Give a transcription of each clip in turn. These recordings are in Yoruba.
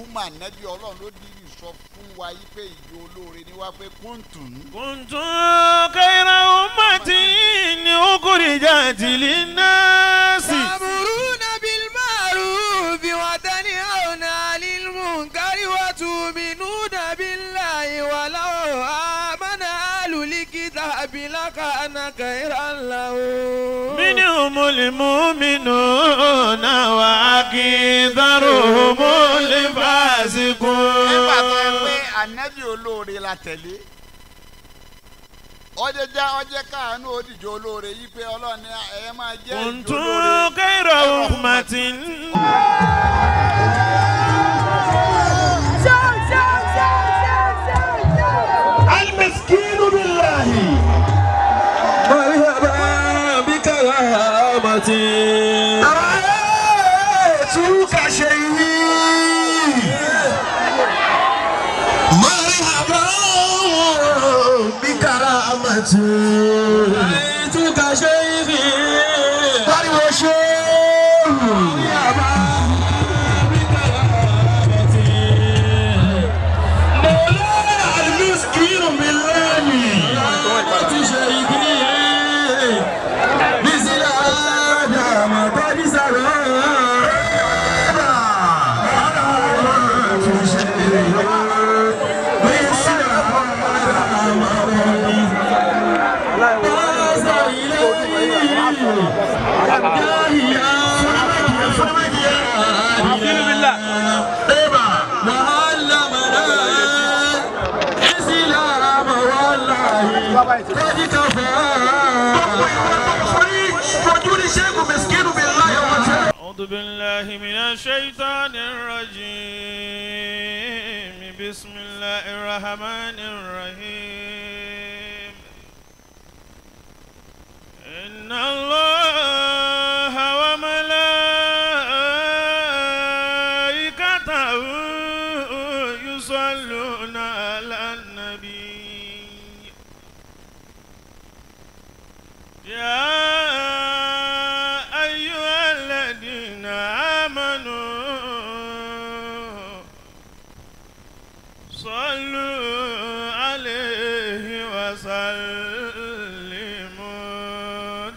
àlùmọ̀ ànábì ọlọ́run ló dìrì sọ fún wa yí pé ìjọ olóore ni wá pé kúntùn. Kuntum khayra ummatin ukhrijat linnasi. Ta'muruna bil ma'rufi wa tanhauna 'anil munkari wa tu'minuna billahi wa law amana ahlul kitabi lakana khayran lahum. Minhumul mu'minuna wa aktharuhumul fasiqun. Nígbà tó yẹ pé ànábì olóore la tẹ̀lé ọjọ́ já ọjọ́ káàánú òdìjọ́ olóore yí pé ọlọ́run ní ẹ máa jẹ́ ìjọ olóore. Kuntum khayra ummatin. Al-miskinu billahi. Marhaba bikaramati. Ara'aytuka shay'i. Marhaba bikaramati. Ara'aytuka shay'i. Pariwo ṣéwù. Marhaba bikaramati. Mawlana al-miskinu billahi. Karamati shay'i. Bisila Adama qad sara. أعوذ بالله من الشيطان الرجيم. بسم الله الرحمن الرحيم. إن الله وملائكته يصلون على النبي يا أيها الذين آمنوا صلوا عليه وسلموا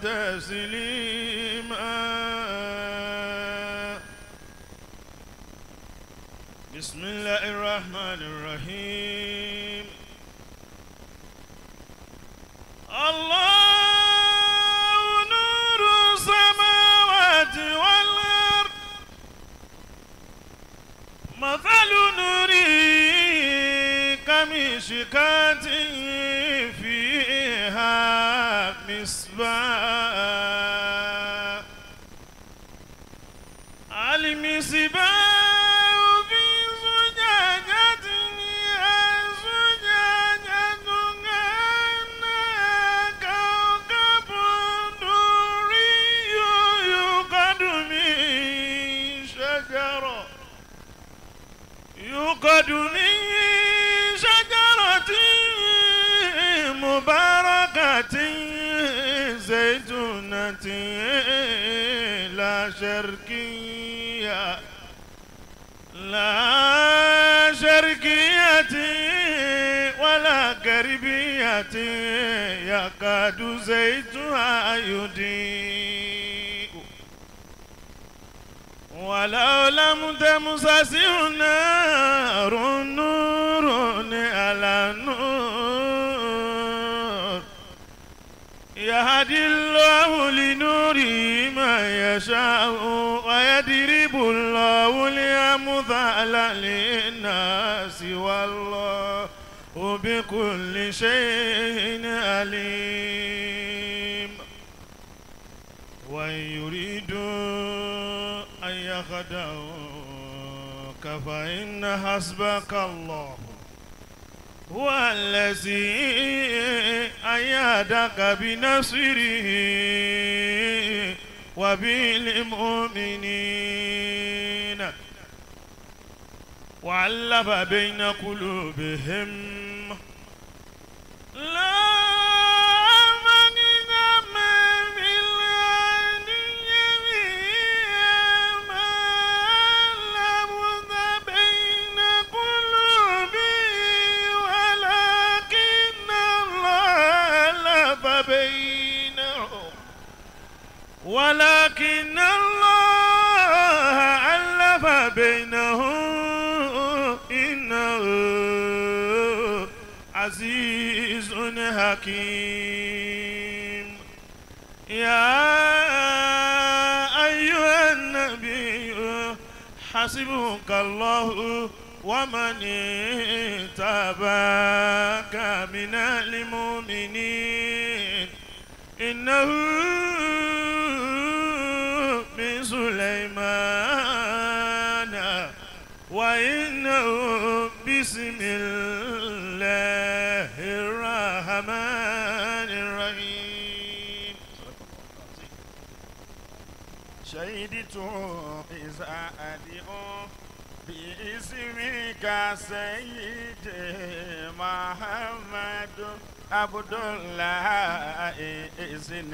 تسليما. بسم الله الرحمن الرحيم. الله نور السماوات والأرض مثل نوره كمشكاة فيها مصباح المصباح في زجاجة الزجاجة كأنها كوكب دري يوقد من شجرة يوقد من شجرة مباركة زيتونة لا شرقية لا شرقية ولا غربية يكاد زيتها يضيء ولو لم تمسسه نار نور على نور يهدي الله لنوره من يشاء ويضرب الله الأمثال للناس والله بكل شيء عليم. وإن يريدوا أن يخدعوك فإن حسبك الله هو الذي أيدك بنصره وبالمؤمنين وألف بين قلوبهم لا من في الأرض جميعا ما لبث بين ولكن الله ألف بينهم إنه عزيز حكيم. يا أيها النبي حسبك الله ومن اتبعك من المؤمنين إنه من سليمان وإنه بسم الله الرحمن الرحيم. شهدت إذا أدعو باسمك سيدي محمد عبد الله إذن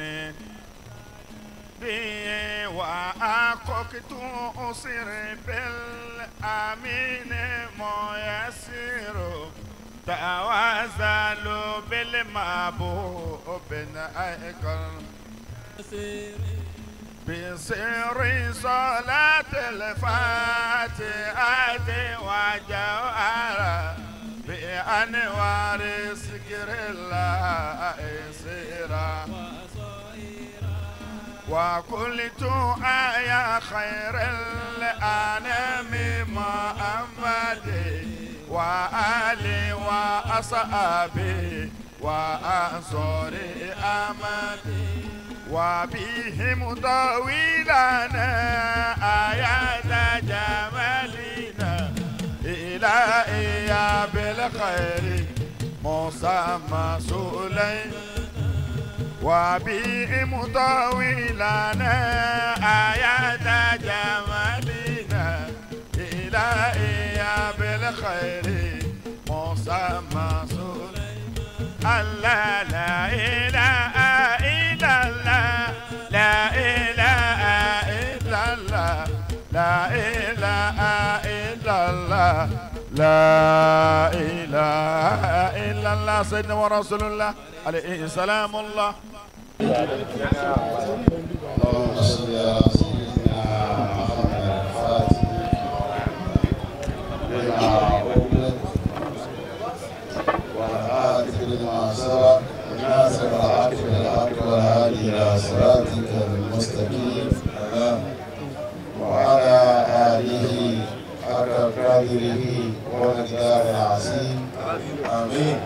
بي وأققت أسر بالأمين ميسر توازل بالمحبوب أيقن بسر صلاة الفاتحة وجوهر بأنوار سكر الله سيرا وقلت يا خير الأنام محمد وآلي وأصحابي وأنصاري أمدي وبهم طويلنا آيات جمالنا إلهي بالخير مسمى سليم وبهم طويلنا آيات جمالنا إلهي بالخير مسمى سليم. الله لا إله إلا الله لا إله إلا الله لا إله إلا الله لا إله إلا الله سيدنا ورسول الله عليه السلام الله. اللهم صل على سيدنا محمد الفاتح لما أغلق والآتي لما سبق ناصر الحق بالحق والهادي إلى صراطك المستقيم وعلى آله حق قدره ومقداره العظيم. آمين.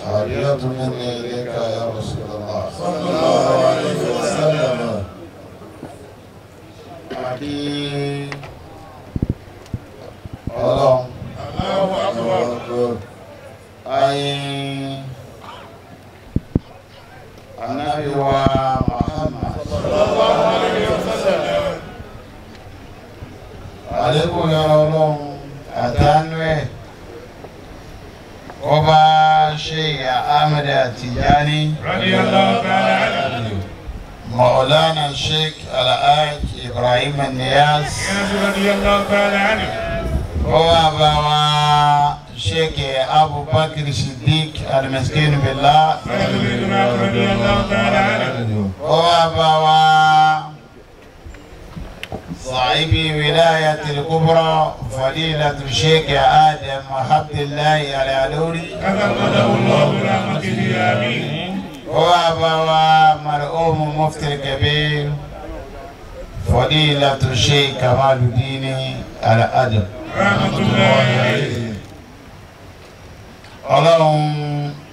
خيرة مني إليك يا رسول الله صلى الله عليه وسلم. Àbí Ọlọ́run ayé Ànábì wa Muhammad sallallahu alayhi wa sallam. Àlékún yọrọ Ọlọ́run àtànú ẹ̀ ọba Sheikh Ahmed Tijani radiyallahu ta'ala anhu, Maulana Sheikh Alhaj Ibrahim Niyas radiyallahu ta'ala anhu, ọba bàbá Sheikh Abubakar Siddiq Al-Miskin Billah radiyallahu ta'ala anhu, ọba bàbá صاحب ولاية الكبرى فضيلة الشيخ آدم عبد الله العلوري تغمده الله برحمته آمين، وأبا مرحوم مفتي الكبير فضيلة الشيخ كمال الدين الأدب رحمة الله عليه. Ọlọ́run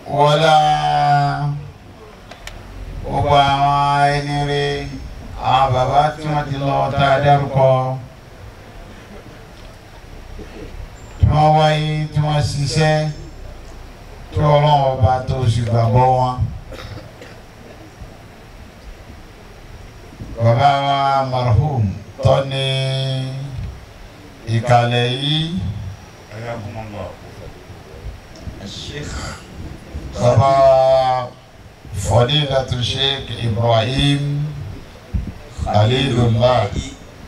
wọlá gbogbo àwọn ẹni rere àwọn bàbá tí wọ́n ti lọ tá a dárúkọ tí wọ́n wáyé tí wọ́n ṣiṣẹ́ tí Ọlọ́run ọba tó sì gbàgbọ́ wọn. Bàbá wa marhum tó ní ìkàlẹ̀ yìí. Bàbá Fadilatu Sheikh Ibrahim Khalilullah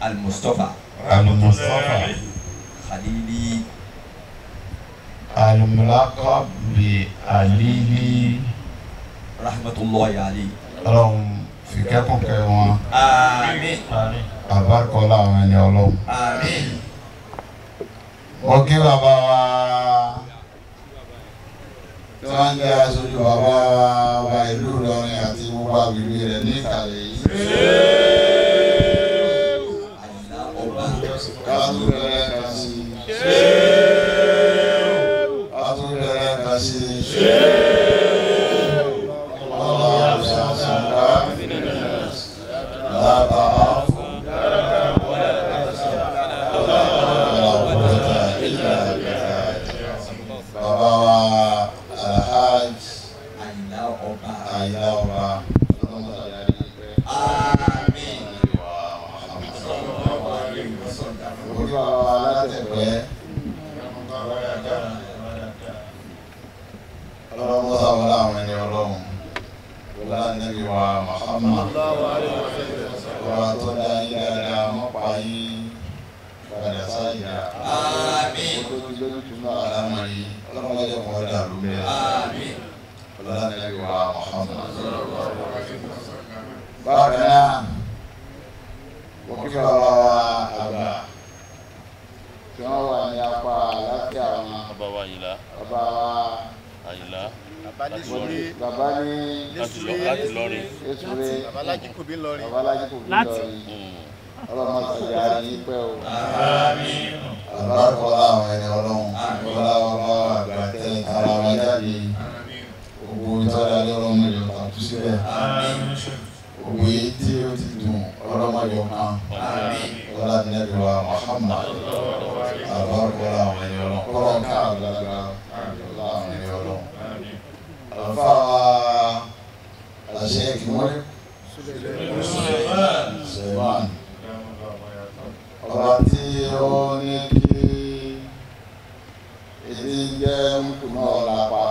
Al-Mustafa Al-Mustafa Khalili Al-Mulaqab bi Alili rahmatullahi alayhi. Ọlọ́run Fìkẹ́kùnkẹ́ wọn. Àmín. Àbárkọ́lá àwọn ẹni Ọlọ́run. Àmín. Mo kí bàbá wa tí wọ́n ń jẹ́ aṣojú bàbá wa ọba ìlú Ìlọrin àti gbogbo agbègbè rẹ̀ ní ìkàlẹ̀ yìí. Àyìnlá ọba. Kátó bẹ̀rẹ̀ kan sí. Kátó bẹ̀rẹ̀ kan sí. Ọlọ́run ṣàṣàkà. Lábàá fún. Bàbá wa Alhaj Àyìnlá ọba. Àyìnlá ọba. Àmín. Orí bàbá wa látẹ̀pẹ́. Ọlọ́run mọ́sá wọlé àwọn ẹni Ọlọ́run. Wọlé ànábì wa Muhammad. Ọba tó dá yín dáadáa mọ́ pa yín padà sáyà. Àmín. Ó tó ti lójú tún náà alámọ̀ yìí. Ọlọ́run jẹ́ kó dàrú bẹ́ẹ̀. Àmín. Wọlé ànábì wa Muhammad. Bákan náà, mo kí bàbá wa àgbà tí wọ́n wà ní apá àlàáfíà wọn. Bàbá wa Àyìnlá. Bàbá wa Àyìnlá. Bàbá ní bàbá ní Láti Ìlọrin. Yéṣuré. Babalájí kò bí ńlọrin. Babalájí kò bí Ìlọrin. Ọlọ́mọ sàjà yín pẹ́ o. Àbárkọ́lá àwọn ẹni Ọlọ́run. Bọ́lá bàbá àgbà tẹ ara wa jáde. Gbogbo ìtọ́jà lọ́rùn yóò tàkú síbẹ̀. Gbogbo èyí tí ó ti dùn ọlọ́mọ yóò kan. Bọ́lá nẹ́bí wa Muhammad. Àbárkọ́lá àwọn ẹni Ọlọ́run. Kọ́lọ́ ká àgbàlagbà bọ́lá àwọn ẹni Ọlọ́run. Àlùfáà àṣẹ kìmọ́lé. Suleiman. Ọba tí ó ní kí etí ń jẹ́ mùtù náà lápá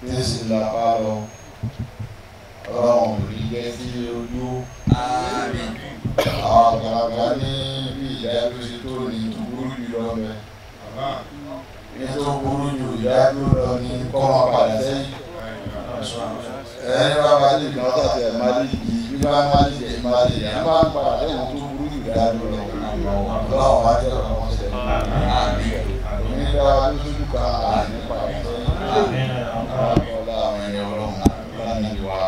ní sì lápá lọ. Ọlọ́run ò ní jẹ́ kí ojú Àmín. àwọn àgbàlagbà ní bí ìdádúró ṣe tó ní tó burú jù lọ bẹ. Ní tó burú jù ìdádúró lọ ní kọ́ máa padà sẹ́yìn. Ẹni bá bá lè gbọ́n tàbí ẹ̀ máa lè yí bí bá máa lè jẹ́ máa lè yá bá ń padà sẹ́yìn tó burú jù ìdádúró lọ. Ọlọ́run wá jẹ́ ọ̀kan wọn ṣẹlẹ̀. Àmín. Òní dára lóṣooṣù kan àní padà sẹ́yìn. Ọlá àwọn ẹni Ọlọ́run láti wà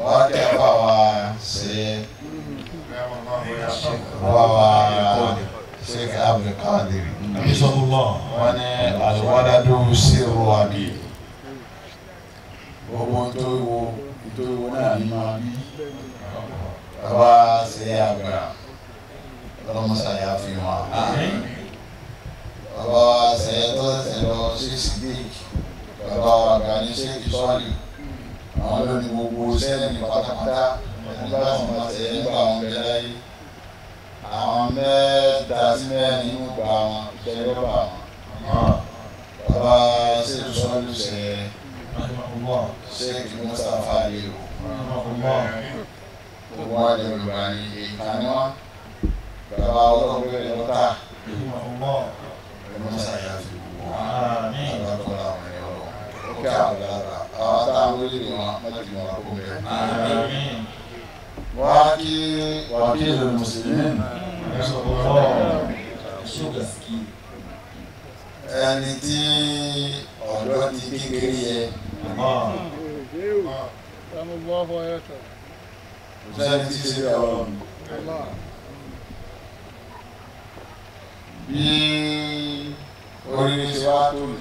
wá kí a bá wa ṣe wá wa Sheikh Abdulkadir. Wọ́n ní alwaladu sirru abi. Gbogbo tó wo tó wo náà ní máa bí. Bàbá ṣe àgbà ọlọ́mọṣàyà fi wọn. Bàbá wa ṣe tó ṣẹ̀ṣẹ̀ lọ sí Sidik. Bàbá wa àgbà ní Sheikh Sọ́ọ̀lì. Àwọn ló ní gbogbo sẹ́ẹ̀nì pátápátá. Nígbà tí wọ́n ṣe nígbà wọn bẹ láyé. Àwọn mẹ́ta sí mẹ́rin ń gba wọn ìṣẹ́lẹ̀ bá wọn. Bàbá Sheikh Sọ́ọ̀lì ṣe Sheikh Mustapha Aliyu. Gbogbo wọn jẹ́ olùbàní ìkànnì wọn. Bàbá ọlọ́run bẹ̀rẹ̀ lọ́tà. Ọlọ́mọṣàyà fi gbogbo wọn. Àbákọ́lá àwọn ẹni Ọlọ́run. Ó kí àgbàlagbà. Àwọn táwọn orílẹ̀ wọn mọ́jú wọn kó bẹ̀rẹ̀. Wọ́n á kí wàkílù mùsùlùmí. Ẹni tí ọ̀dọ́ ti kékeré yẹ. Kò sẹ́ni tí ṣe ọlọ́run. Bí oríire ṣe wá tó mi,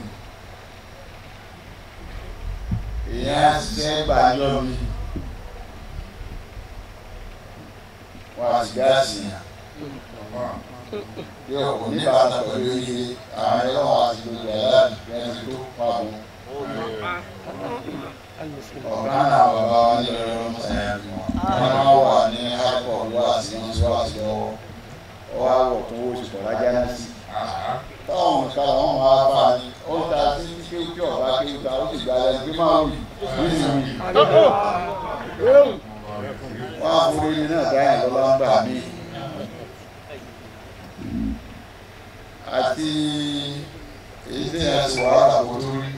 èèyàn ṣiṣẹ́ gbàjọ́ mi, wọ́n á sì gáàsì yàn. Yóò kò ní bàtà pẹ̀lú oríire, àwọn ẹlọ́wọ̀n àti gbogbo ẹ̀ láti fi ẹni tó wà bọ̀. Ọ̀kan náà bàbá wa ní ọlọ́run sẹ́yìn fún wọn. Wọ́n máa wà ní airport wá sí wọn sí wá sí lọ́wọ́. Wọ́n á wọ̀ tó owó oṣù kọ̀ọ̀lá jáná sí. Táwọn nǹkan làwọn máa bá a ní. Ó ta sí kéwú ọ̀bá kéwú ta ó sì gba ẹni pé máa wì nísìnyí. Wọ́n á forí ní náà dáhìn lọ́lá ń gbà mí. Àti èyí tí yẹn sì wàhálà kó tó rí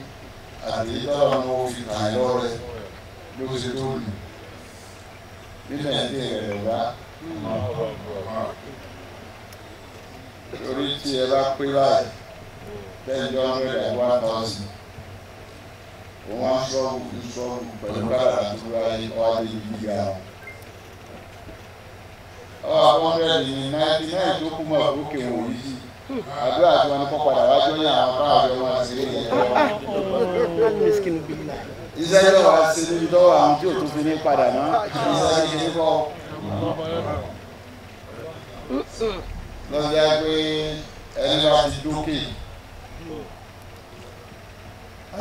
àti èyí tọ́lọ́ ní owó fi kàn yín lọ́rẹ́. Bó ṣe tó nù nílẹ̀ tí rẹ̀ wá torí tí ẹ bá pé báyìí 10, 100, 1,000 òun á sọ́ọ̀bù sọ́ọ̀bù pẹ̀lú kádàrá tó wáyé ọwá dé ibi gíga wọn. Ọwọ́ àwọn 199 tó kú mọ́ òkè wò yìí sí àdúrà tí wọ́n ní kọ́ padà wá jọ́yìn àwọn káàjọ wọn sí ilé ẹ̀kọ́. Iṣẹ́ yóò wá ṣe níbi tọ́wọ́ àwọn tí ò tún fi ní padà mọ́ iṣẹ́ kékeré kọ́. Lọ́jà pé ẹni bá ti dókè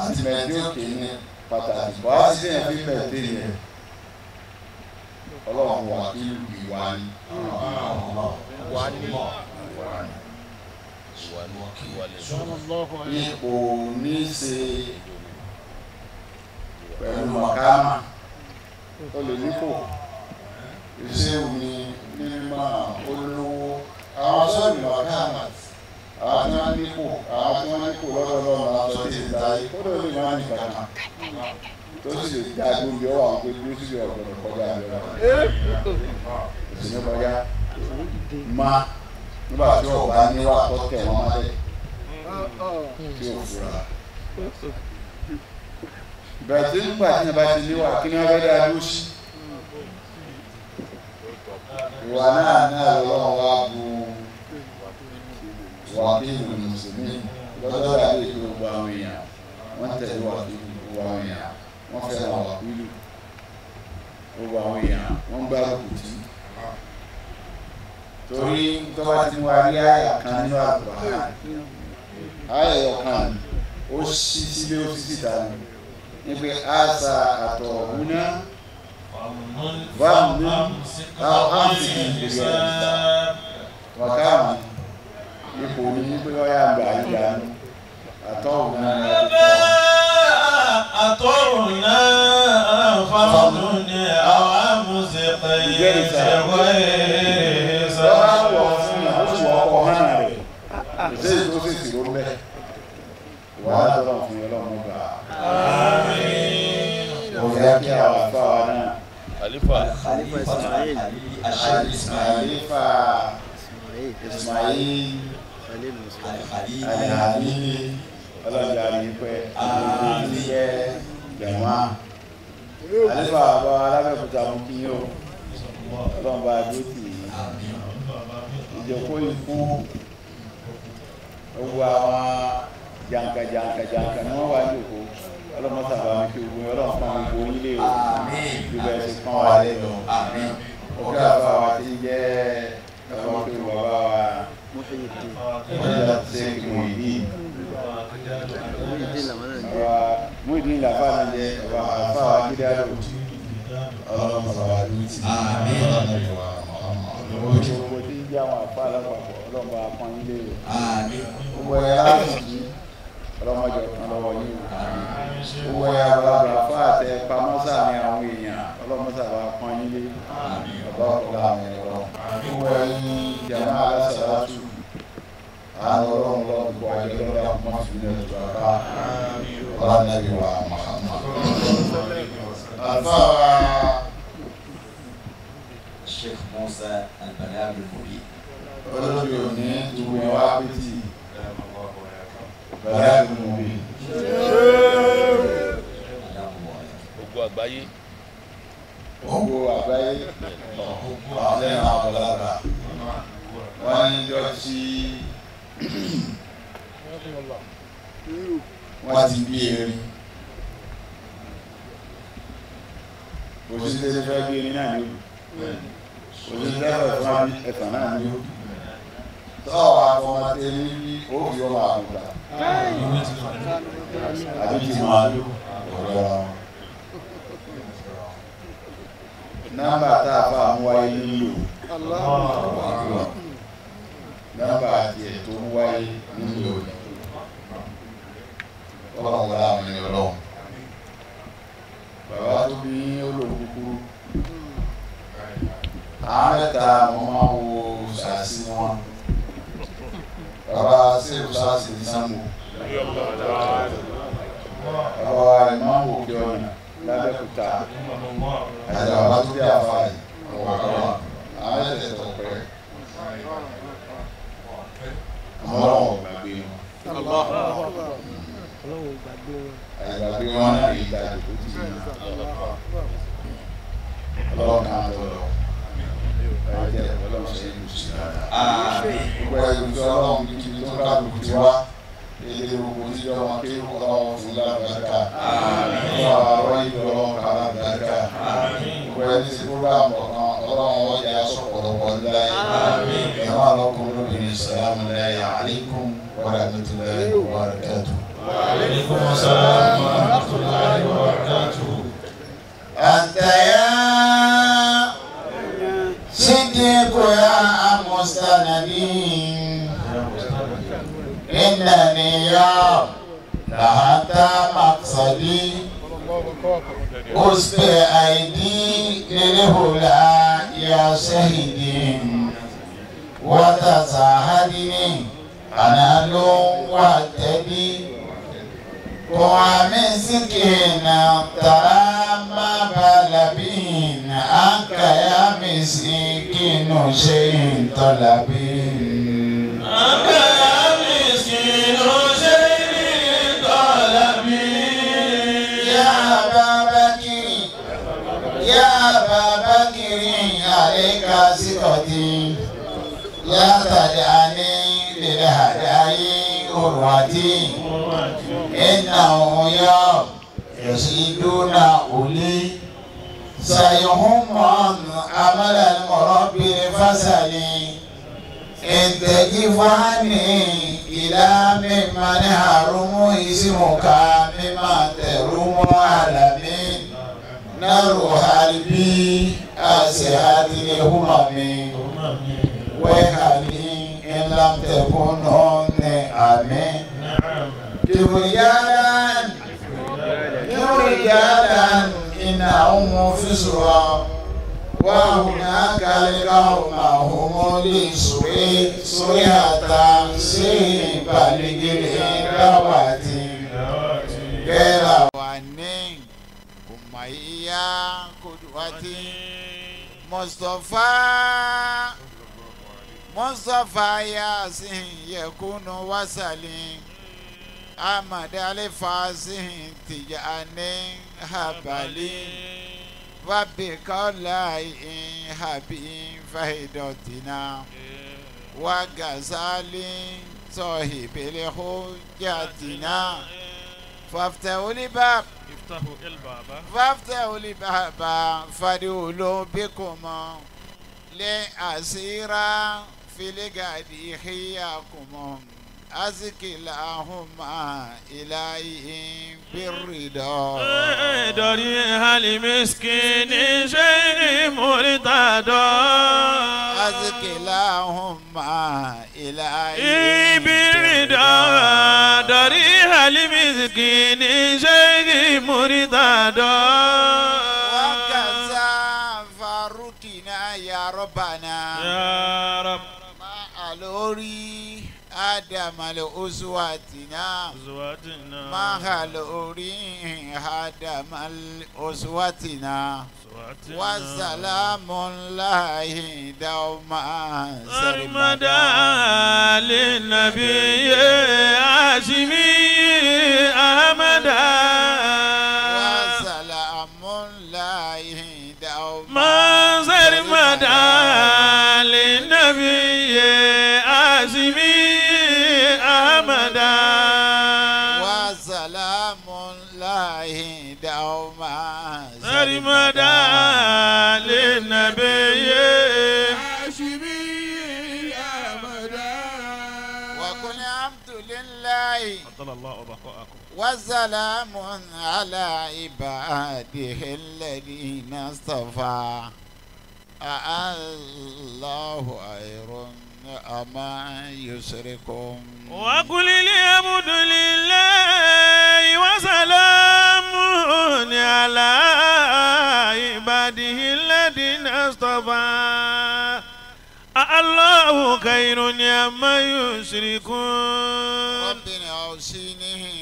àti mẹ̀tí òkè ní pàtàkì wá sí ẹ̀ fi mẹ̀tí yẹn ọlọ́run wà kí ìwà ni. Ipò ní ṣe pẹ̀lú mọ̀kámà tó lè nípò iṣẹ́ omi mímọ́ olówó àwọn sọ́ọ̀nù mọ̀kámà àwọn tí wọ́n nípò àwọn tí wọ́n nípò lọ́dọ̀ lọ́nà aṣọ tí ì ta yìí kódà ó lè má ní kankan tó sì lè dá gbòǹdì ọwọ́ àwọn pé bí ó sì lè ọ̀gbọ̀nọ̀ kọjá àbẹ̀rẹ̀ òsì ní kọjá má nígbà tí ọba níwà tó tẹ̀ wọ́n mọ́lẹ̀ tí ó fura bẹ̀rẹ̀ tí nígbà tí yẹn bá ti níwà kí ni wọ́n fẹ́ dá dúró sí ìwà náà náà lọ́wọ́ wá bu wàkílù mùsùlùmí lọ́jọ́ dàbí èké gbogbo àwọn èèyàn wọ́n tẹ̀lé wàkílù gbogbo àwọn èèyàn wọ́n fẹ́ràn wàkílù gbogbo àwọn èèyàn wọ́n gbárùkù tì torí tó bá ti mú wa rí àyà kan nínú àgbà àyà ọ̀kan ó ṣí sílé ó ṣí síta ni ní pé àṣà àtọ̀húná wàmú àmì ìgbéga wàkàmù ipò ní pé ọyà àgbà ìdààmú àtọ̀húná ni a ti kọ́. Àtọ̀húná fáwọn ní àwọn àmúṣepẹ̀ ìṣẹ̀wé lọ́wọ́ wọ̀ fún yàn ó sì wọ́ ọkọ̀ hánà rẹ̀ kò sí èyí tó sì sì ló mẹ́ wàá tọ́lọ̀ fún yàn lọ́mọ gbà á. Mo fẹ́ kí àwọn àfáà wa náà. Khalifa. Khalifa Ismail Al-Halili ọlọ́jà ní pẹ́ ìjẹ́ jẹ̀mọ́. Khalifa àbọ̀ alábẹ́kúta mú kí yín o ọlọ́run bá dúró tì í. Ìjókòó ikú gbogbo àwọn jàǹkà jàǹkà jàǹkà ni wọ́n wà ní òkú ọlọ́mọ sábà mi kí ogun ọlọ́run pọ́n gbogbo onílé o bí bẹ́ẹ̀ ṣe pọ́n wa lé lọ. Ọ̀gá àbá wa ti jẹ́ ọmọ pé bàbá wa ọjà ṣe Muyideen. Bàbá Muyideen làbá mi jẹ́ bàbá àfa wa gíga lò ọlọ́run bàbá wa dúró tì í. Gbogbo tí ń jẹ́ àwọn àfa lápapọ̀ ọlọ́run bá pọ́n yín lé o. Gbogbo ẹ̀ láti kí ọlọ́mọjọ kan lọ́wọ́ yín o. Gbogbo ẹ̀ àgbàlagbà fún àtẹ pamọ́ sáàrin àwọn èèyàn ọlọ́mọsàbà pọ́n yín lé ọba ọ̀la àwọn ẹ̀rọ. Gbogbo ẹ̀yin jàmá alásàlátù àwọn ọlọ́run lọ́wọ́ gbogbo àjọ lọ́dà mọ́ fi ní ọjọ́ àbá ọlọ́nàbí wa Muhammad. Àlùfáà wa Sheikh Musa Al-Balagh Al-Mubin. Olórí òní gbogbo ẹ̀ wá pétì Balagh Al-Mubin. Gbogbo àgbáyé. Gbogbo àgbáyé lẹ́nu àgbàlagbà wọ́n ń jọ tí wọ́n ti bí erin òṣìṣẹ́ fẹ́ bí erin náà ní ó òṣìṣẹ́ fẹ́ fún ẹ̀fọn náà ní ó tọ́wọ́ àfọmọdé ní bí ó fi ọmọ àgùntàn àbí ti màálù ọ̀rọ̀ wọn. Nọ́mbà tá a fà mú wáyé nílò nọ́mbà tiẹ̀ tó ń wáyé nílò ọlọ́run wọlé àwọn ènìyàn ọlọ́run. Bàbá tó bí olóhùn kúkúrú àwọn mẹ́ta mo máa ń wo sàásì wọn. Bàbá sèwù sàásì ní Sango, bàbá wa ìmáàmù Òkè Ọ̀nà l'Abẹ́òkúta. Àìgbàgbé wọn náà lè ta ìdòkó tì í ọlọ́run náà tó lọ. Ọjọ́ ọlọ́run ṣe é lùsí dáadáa. Gbogbo ẹ̀yìn ọlọ́run kíbi tó kálukú ti wá. Èdè gbogbo tí ọmọ kí ọlọ́run fún lálùbáríkà. Ọlọ́run àárọ̀ ìlú ọlọ́run ká lálùbáríkà. Gbogbo ẹni tí program kọ̀ọ̀kan ọlọ́run ọjà sọ̀pọ̀lọpọ̀ láyé. Ìyàwó àlọ́kùnrin lóbìnrin sàlámù láyé alaykum wa rahmatullahi wa barakatuh. Wa alaykum assalam wa rahmatullahi wa barakatuh. Anta ya Siddiq ya mustanadin إنني يا لهذا مقصدي أسبي أيدي للهلا يا شهيدي وتزاهدني أنا لوم واتدي ومسكين ترى ما بلبين أنك يا مسكين شيء طلبين أنك يا مسكين شيء طلبين يا أبا بكر يا أبا بكر عليك ثقتي لا تدعني للهداي أروتي إنه يوم يزيدون أولي سيهم عمل المربي الفسلي إن تجف عني إلى ممن حرم اسمك مما تروم عالمين نار حربي أسهات الهمم وهلي إن لم تكن آمين رجالا رجالا إنهم فسرا وهناك القوم هم لسوء سرية سيبالغ الرواتي غير وانين كمية قدوتي مصطفى مصطفى ياسين يكون وسليم Ahmad Al-Fasin Tijani Habali Wabikola Habi Fahidotina Wa Ghazali Sohibili Hujjatina Faftahul Bab Faftahul Baba Fadulu Bikum Le Asira Filigadi Khiyakum أزكي اللهم إلهي بالرضا دريها لمسكين شيء مرتضى أزكي اللهم إلهي بالرضا دريها لمسكين شيء مرتضى وكذا فارقنا يا ربنا يا رب ما ألوري آدم الأسواتنا ما هلوري آدم الأسواتنا وسلام الله دوما سرمدا للنبي هاشمي أحمد وسلام الله دوما سرمدا للنبي هاشمي أحمد وسلام الله دوما سرمدا للنبي هاشمي أحمد وقل الحمد لله أطال الله بقاءكم وسلام على عباده الذين اصطفى الله خير أما يشركون وقل الحمد لله وسلام على عباده الذين اصطفى الله خير عما يشركون ربنا أوصيني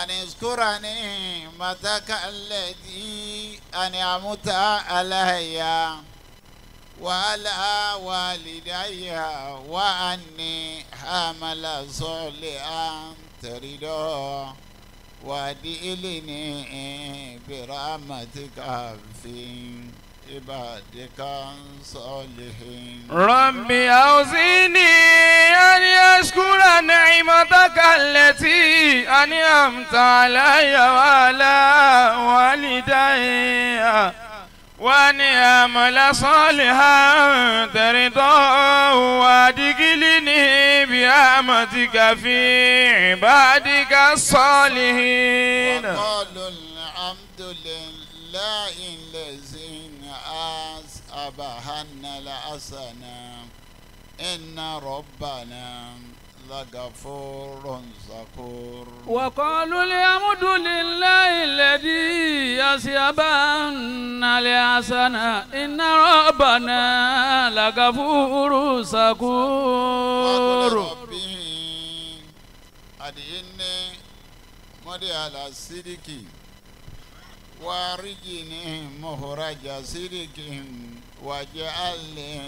أن اذكر نعمتك التي أنعمت علي وعلى والدي وأني أعمل صالحا ترضى وادخلني برحمتك في عبادك الصالحين. ربي أوزعني أن أشكر نعمتك التي أنعمت علي وعلى والدي وأن أعمل صالحا ترضاه وأدخلني برحمتك في عبادك الصالحين. وقالوا الحمد لله الذي أصابنا الحسنة إن ربنا لغفور شكور. وقالوا الحمد لله الذي أصابنا الحسنة إن ربنا لغفور شكور. ربي أديني مدي على صدق وارجني مخرج صدق واجعل لي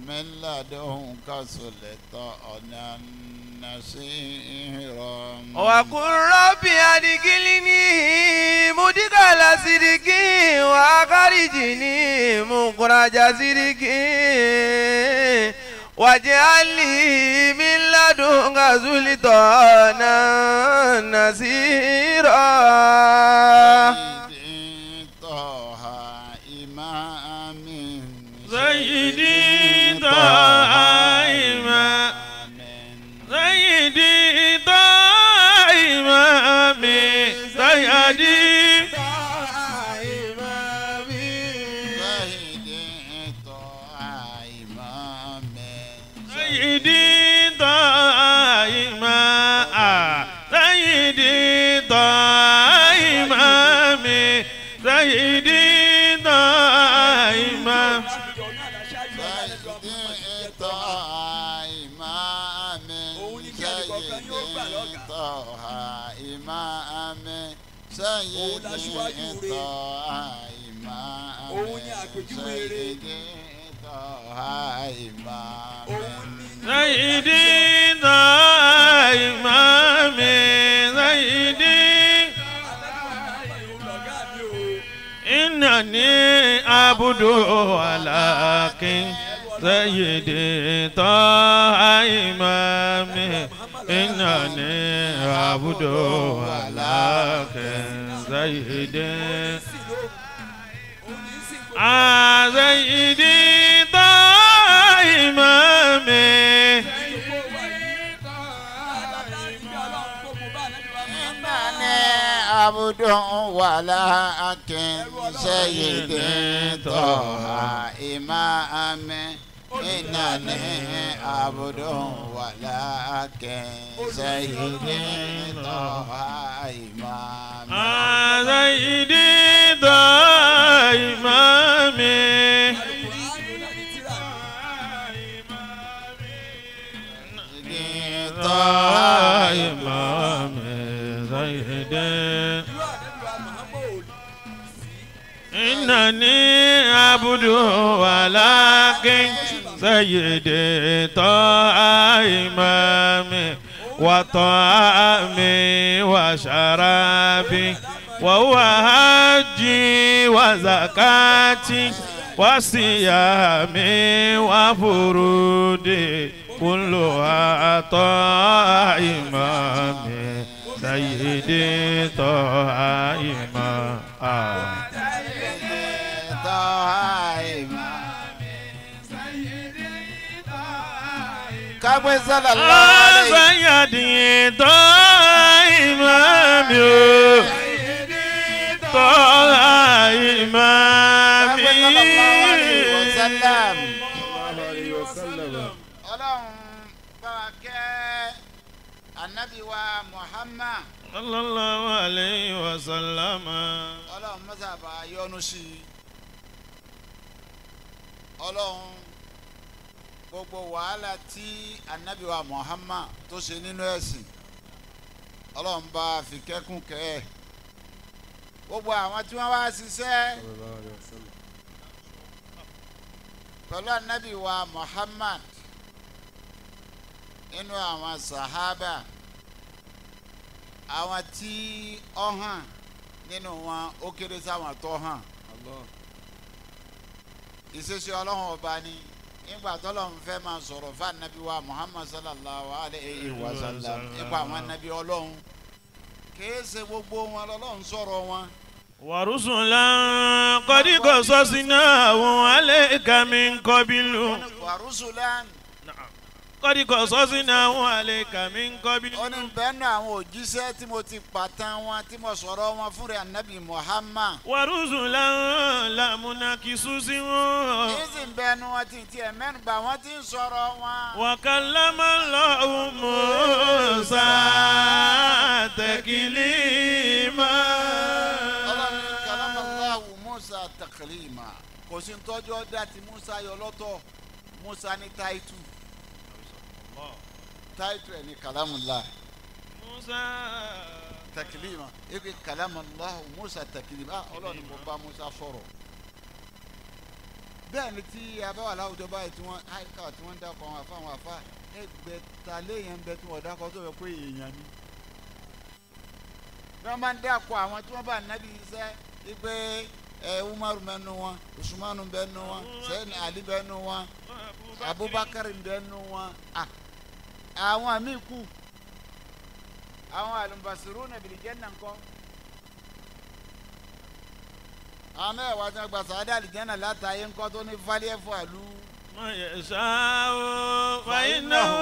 من لدنك سلطانا نصيرا. وقل رب أدخلني مدخل صدق وأخرجني مخرج صدق واجعل لي من لدنك سلطانا نصيرا. سيدي طه إمام سيدي طه إمامي سيدي طه إمامي سيدي طه إمامي سيدي طه إمامي سيدي طه إمامي سيدي طه إمامي سيدي طه إمامي سيدي إنني عبد ولكن سيدي طه إمامي إنني عبد ولكن سيدي سيدي طه إمامي عبد ولكن سيدي طه إمامي إنني عبد ولكن سيدي طه إمامي سيدي طه إمامي طه إمامي سيدي إنني عبد ولكن سيدي طه إمامي وطعامي وشرابي وهو حجي وزكاتي وصيامي وفرودي كلها طه إمامي سيدي طه إمامي سيدي طه إمامي طه إمامي. Ọlọ́run bá wa kẹ́ Ànábì wa Muhammad sallallahu alayhi wa sallam. Ọlọ́run mọ́sá bá yọ́nú sí i. Ọlọ́run gbogbo wàhálà tí Ànábì wa Muhammad tó ṣe nínú ẹ̀sìn Ọlọ́run bá fi kẹ́kùn kẹ́ ẹ̀. Gbogbo àwọn tí wọ́n wá ṣiṣẹ́ pẹ̀lú Ànábì wa Muhammad nínú àwọn sàhábà Àwọn tí ó hàn nínú wọn ó kéré sáwọn tó hàn. Ìṣesí Ọlọ́run ọba ni nígbà tọ́lọ́run fẹ́ máa sọ̀rọ̀ fún anabi wa Muhammad sallallahu alayhi wa sallam nípa àwọn anabi Ọlọ́run kìí ṣe gbogbo wọn lọ́lọ́run sọ̀rọ̀ wọn. ورسلا قد قصصناهم عليك من قبل. ورسلا قد قصصناهم عليك من قبل. Ó ní bẹ́ẹ̀ náà àwọn òjíṣẹ́ tí mo ti pàtàn wọn tí mo sọ̀rọ̀ wọn fún rẹ̀ anabi Muhammad. ورسلا لم نقصصهم. Èsì ń bẹ́ẹ̀ nu wọn ti tiẹ̀ mẹ́nuba wọn ti ń sọ̀rọ̀ wọn. وكلم الله موسى تكليما. Musa taklima kò sí ntọ́jú ọ̀dà tí Musa yọ lọ́tọ̀. Musa ní táìtù táìtù ẹ̀ ní kalamullah Musa taklima eke kalamullah Musa taklima Ọlọ́run kò bá Musa sọ̀rọ̀. Bẹ́ẹ̀ ni tí a bá wà láwùjọ báyìí tí wọ́n àìkà tí wọ́n ń dákọ̀ àwọn àfa àwọn àfa ẹgbẹ̀ta léèyàn ń bẹ tí wọ́n dákọ̀ tó yẹ pé èèyàn ni. Bí wọ́n bá ń dákọ̀ àwọn tí wọ́n bá nábì iṣẹ́ wípé Umaru bẹ nu wọn, Usmanu bẹ nu wọn, Sẹ́yìn Ali bẹ nu wọn, Abubakar bẹ nu wọn, àwọn míì kú, àwọn al-mubashiruna bil janna ńkọ́, àwọn mẹ́wàá tí wọ́n gba sàádà àlìjẹ́nà látàyé ńkọ́ tó ní fálíẹ́ fún àlù. Yasha'u fa innahu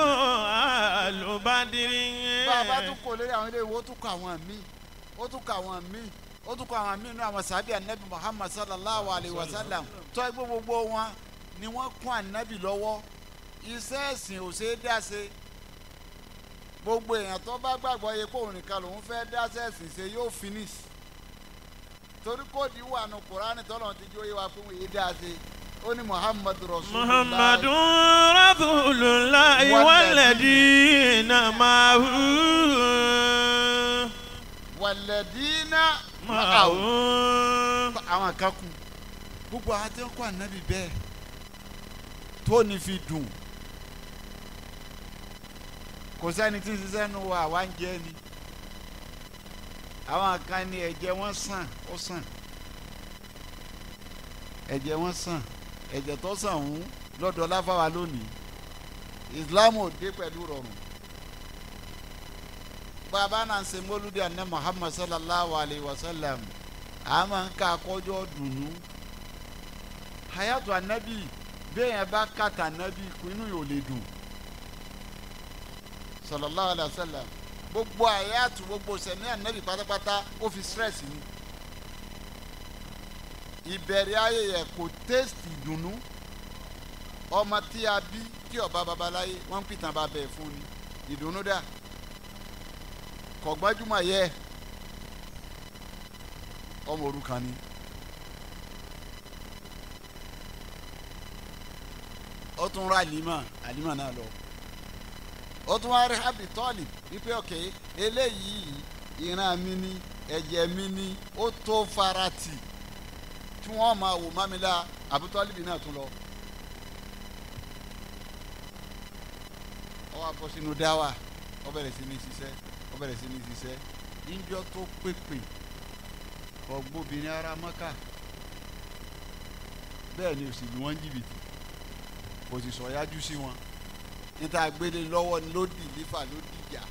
ahlu badrin. Bàbá tún kò lórí àwọn ilé ìwé, ó tún kọ àwọn míì, ó tún kọ àwọn míì, ó tún kọ àwọn míì nínú àwọn sàbí anabi Muhammad sallallahu alayhi wa sallam tó ẹgbẹ́ gbogbo wọn ni wọ́n kún anabi lọ́wọ́. Iṣẹ́ ẹ̀sìn ò ṣeé dá ṣe. Gbogbo èèyàn tó bá gbàgbọ́ yẹ kó òun nìkan lòun fẹ́ dá ṣe ẹ̀sìn ṣe yóò finish, torí kóòdù wà nù Kùránì tọ́lọ̀ ti jó yé wa fún yìí dá ṣe. Ó ní Muhammadu rasulullah. Muhammadu rasulullah walladina ma'ahu. Walladina ma'ahu. Àwọn kan kú gbogbo àwọn tí wọ́n kọ́ ànábì bẹ́ẹ̀ tó ní fi dùn. Kò sẹ́ni tí ń ṣiṣẹ́ nu wa, àwa ń jẹ́ ni. Àwọn kan ní ẹ̀jẹ̀ wọn sàn, ó sàn, ẹ̀jẹ̀ wọn sàn, ẹ̀jẹ̀ tó sàn ń lọ́dọ̀ láfáwa lónìí. Islam ò dé pẹ̀lú rọrùn. Bàbá náà ń ṣe mọ́lúdì àná Muhammad sallallahu alayhi wa sallam, a máa ń ká akọ́jọ́ dùnú. Hayatu anabi bẹ́ẹ̀ yẹn bá kàtà anabi kú inú yóò lè dùn. Sallallahu alayhi wa sallam, gbogbo hayatu gbogbo sẹ̀mí anabi pátápátá ó fi stress ni. Ìbẹ̀rẹ̀ ayé yẹ kò tẹ́sítì dùnú. Ọmọ tí a bí tí ọba babaláyé wọ́n ń pìtàn bá bẹ̀ fún ni ìdùnnú dà kò gbajúmọ̀ yẹ ọmọ òrukàn ni. Ó tún ra àlìmọ̀ àlìmọ̀ náà lọ. Ó tún wá rí Abi Talib wípé ọ̀kẹ́ eléyìí ìran mi ni ẹ̀jẹ̀ mi ni ó tó farati tí wọ́n máa wò mámilá. Abi Talib náà tún lọ. Ó wá bọ́ sínú dáwà, ó bẹ̀rẹ̀ sí ní ṣiṣẹ́, ó bẹ̀rẹ̀ sí ní ṣiṣẹ́. Níjọ́ tó pèpè ọgbóbìnrin ara Mọ́kà bẹ́ẹ̀ ni òsì ni wọ́n ń jìbìtì, kò sì sọ̀yájú sí wọn. Níta gbélé lọ́wọ́ ni ló dì lífà ló dìjà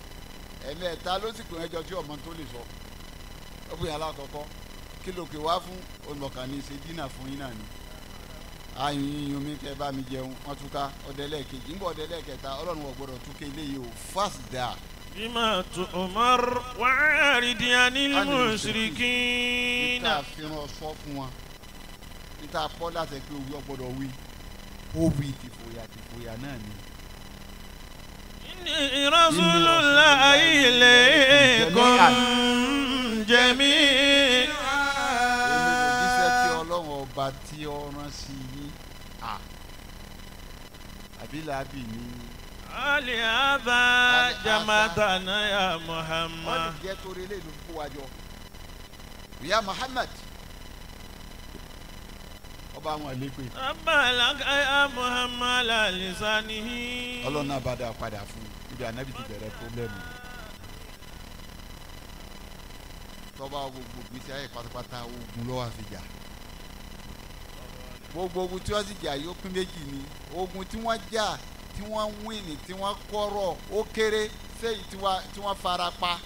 ẹ̀mẹ́ta ló sì pè ẹjọ́ tí ọmọ tó lè sọ. Ó pè é alákọ̀ọ́kọ́ kí ló pè wá fún olùmọ̀kànní ṣe dínà fún yín náà ni ayùn yíyún mi kẹ́ bá mi jẹun. Wọ́n túká ọdẹ lẹ́ẹ̀kejì ń bọ̀ ọdẹ lẹ́ẹ̀kẹta. Ọlọ́run ò gbọ́dọ̀ túká eléyìí o fast da. Bima tu'mar wa'rid 'anil mushrikin. Níta fìràn sọ fún wọn, níta pọ́ láti pé òwe ọgbọ́dọ̀ wí, ó wí tìfòyà tìfòyà náà ni. Inni rasulullahi ilaykum jami'an. Èmi lòjíṣẹ́ tí Ọlọ́run ọba tí ó rán sí yín. Àbí làbí ni. Ali hadha jamatana ya Muhammad. Wọ́n lè jẹ́ torí eléyìí ló kó wa jọ. Ya Muhammad. Ọba àwọn àlékún. Abalaka ya Muhammad alisanihi. Ọlọ́run náà bá dá padà fún ibi ànábì ti bẹ̀rẹ̀ pọ́blẹ́mù. Tọ́ba gbogbo gbèsè ayé pátápátá ogun ló wá fi jà. Gbogbo ogun tí wọ́n sì jà yóò pín méjì ni. Ogun tí wọ́n jà tí wọ́n wíìnì tí wọ́n kọ́rọ̀ ó kéré séyìí tí wọ́n fara pa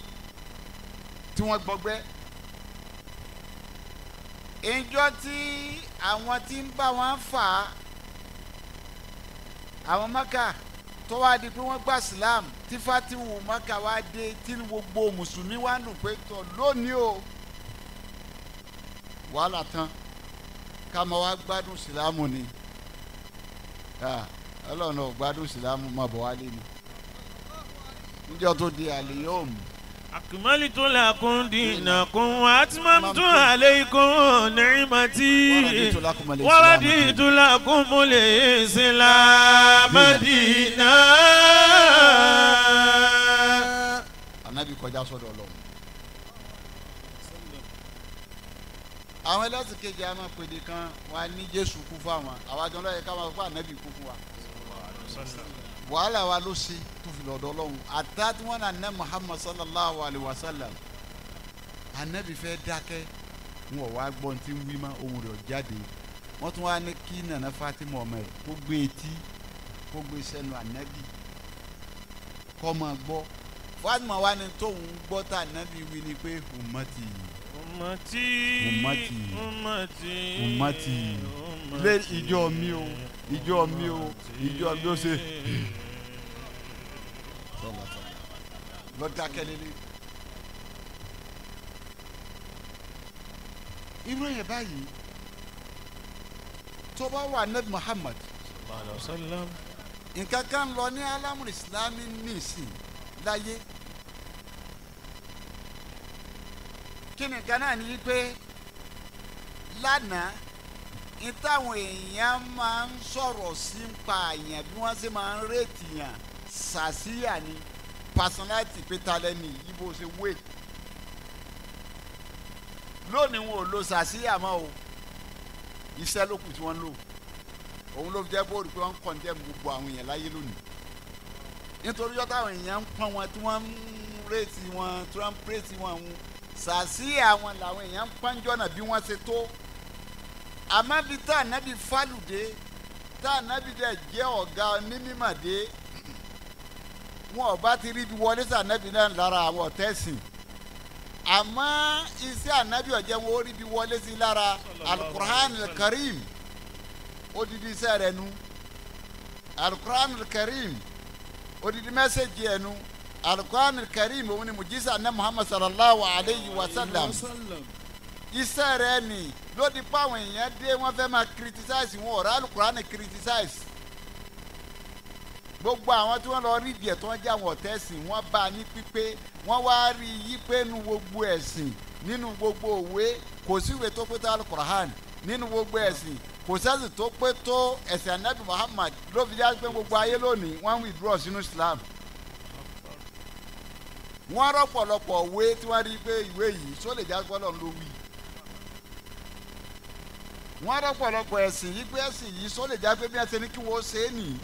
tí wọ́n gbọgbẹ́. Ìjọ tí àwọn tí ń bá wọn fà á àwọn Maka tó wá di pé wọ́n gba Islam tí Fatiwu Maka wá dé tí gbogbo mùsùlùmí wá nù pé tọ̀ lónìí o wàhálà tán ká máa wá gbádùn Ìsìlámù ni Ọlọ́run ò gbádùn Ìsìlámù máa bọ̀ wálé ni níjọ́ tó di àlè yóò mú. Akmaltu lakum dinakum wa atmamtu alaykum ni'mati wa raditu lakumul islama dinan. Ànábì kọjá sọ́dọ̀ Ọlọ́run. Àwọn ẹlẹ́sìn kejì a máa pèdè kan wà ní Jésù kú fáwọn àwọn àjọ lọ́yẹ ká máa fún Ànábì kú fún wa. Wàhálà wa ló ṣe tó fi lọ́dọ̀ Ọlọ́run àtà tí wọ́n náà ná Muhammad sallallahu alayhi wa sallam Ànábì fẹ́ dákẹ́ wọn ò wá gbọ́n tí ń wí mọ́ ohùn rẹ̀ jáde wọ́n tún wá ní kí Nana Fatima ọmọ ẹ̀ kó gbé etí kó gbé sẹ́nu Ànábì kó máa gbọ́ Fatima wa ni tóun gbọ́ tá Ànábì wí ni pé ummati ummati ummati ummati ummati lé ìjọ mi o ìjọ mi o ìjọ mi o ṣe lọ dákẹ́ lélẹ̀. Irú yẹn báyìí tó bá wà Nabi Muhammad nǹkan kan lọ ní alámùrì Islami nìsín láyé kí ni nǹkan náà ní pé lánàá ìtàwọn èèyàn máa ń sọ̀rọ̀ sí ń pa àyàn bí wọ́n ṣe máa ń rètí yàn sàṣìyà ni personality pé ta lẹ́ni yìí bó ṣe wé lónìí wọn ò lo sàṣìyà mọ́ o iṣẹ́ ló kù tí wọ́n ń lò òun ló fi jẹ́ bóòlù pé wọ́n ń condemn gbogbo àwọn èèyàn láyé lónìí nítorí yọ́tà àwọn èèyàn ń pọ́n wọn tí wọ́n ń rètí wọn tí wọ́n ń pèsè wọn sàṣìyà wọn làwọn èèyàn ń pọ́n jọ̀nà bí wọ́n ṣe tó àmọ́ bí tá ànábì fálùdé tá ànábì dẹ̀ jẹ́ ọ̀gá onímọ̀dé wọn ò bá ti rí ibi wọlé sí ànábì náà lára àwọn ọ̀tẹ́sìn àmọ́ iṣẹ́ ànábì ọ̀jẹ̀ wọn ó rí ibi wọlé sí lára alukur'an karim odidi iṣẹ́ rẹ̀ nu alukur'an karim odidi mẹ́sẹ̀gì ẹ̀ nu alukur'an karim òun ni mujisa ní Muhammad sallallahu alayhi wa sallam iṣẹ́ rẹ̀ ni lódì páwọn èèyàn dé wọ́n fẹ́ máa criticize wọn ọ̀rọ̀ alukurani criticize gbogbo àwọn tí wọ́n lọ rí ìdíẹ̀ tí wọ́n jẹ́ àwọn ọ̀tẹ́sìn wọ́n bá a ní pípé wọ́n wá rí i pé nínú gbogbo ẹ̀sìn nínú gbogbo òwe kò sí ìwé tó pé tó alukurani nínú gbogbo ẹ̀sìn kò sẹ́sìn tó pé tó ẹ̀sìn anabi Muhammad ló fi jáde pé gbogbo ayé lónìí wọ́n ń withdraw sínú Islam wọ́n rọ́pọ̀lọpọ̀ òwe tí wọ́n rí i pé ìwé yìí só lè jáde pé Ọlọ́run ló wí wọ́n rọ́pọ̀lọpọ̀ ẹ̀sìn yìí pé ẹ̀sìn yìí sọ lè já pé bí wọ́n ṣe ní kí wọ́n ṣe é nìyí.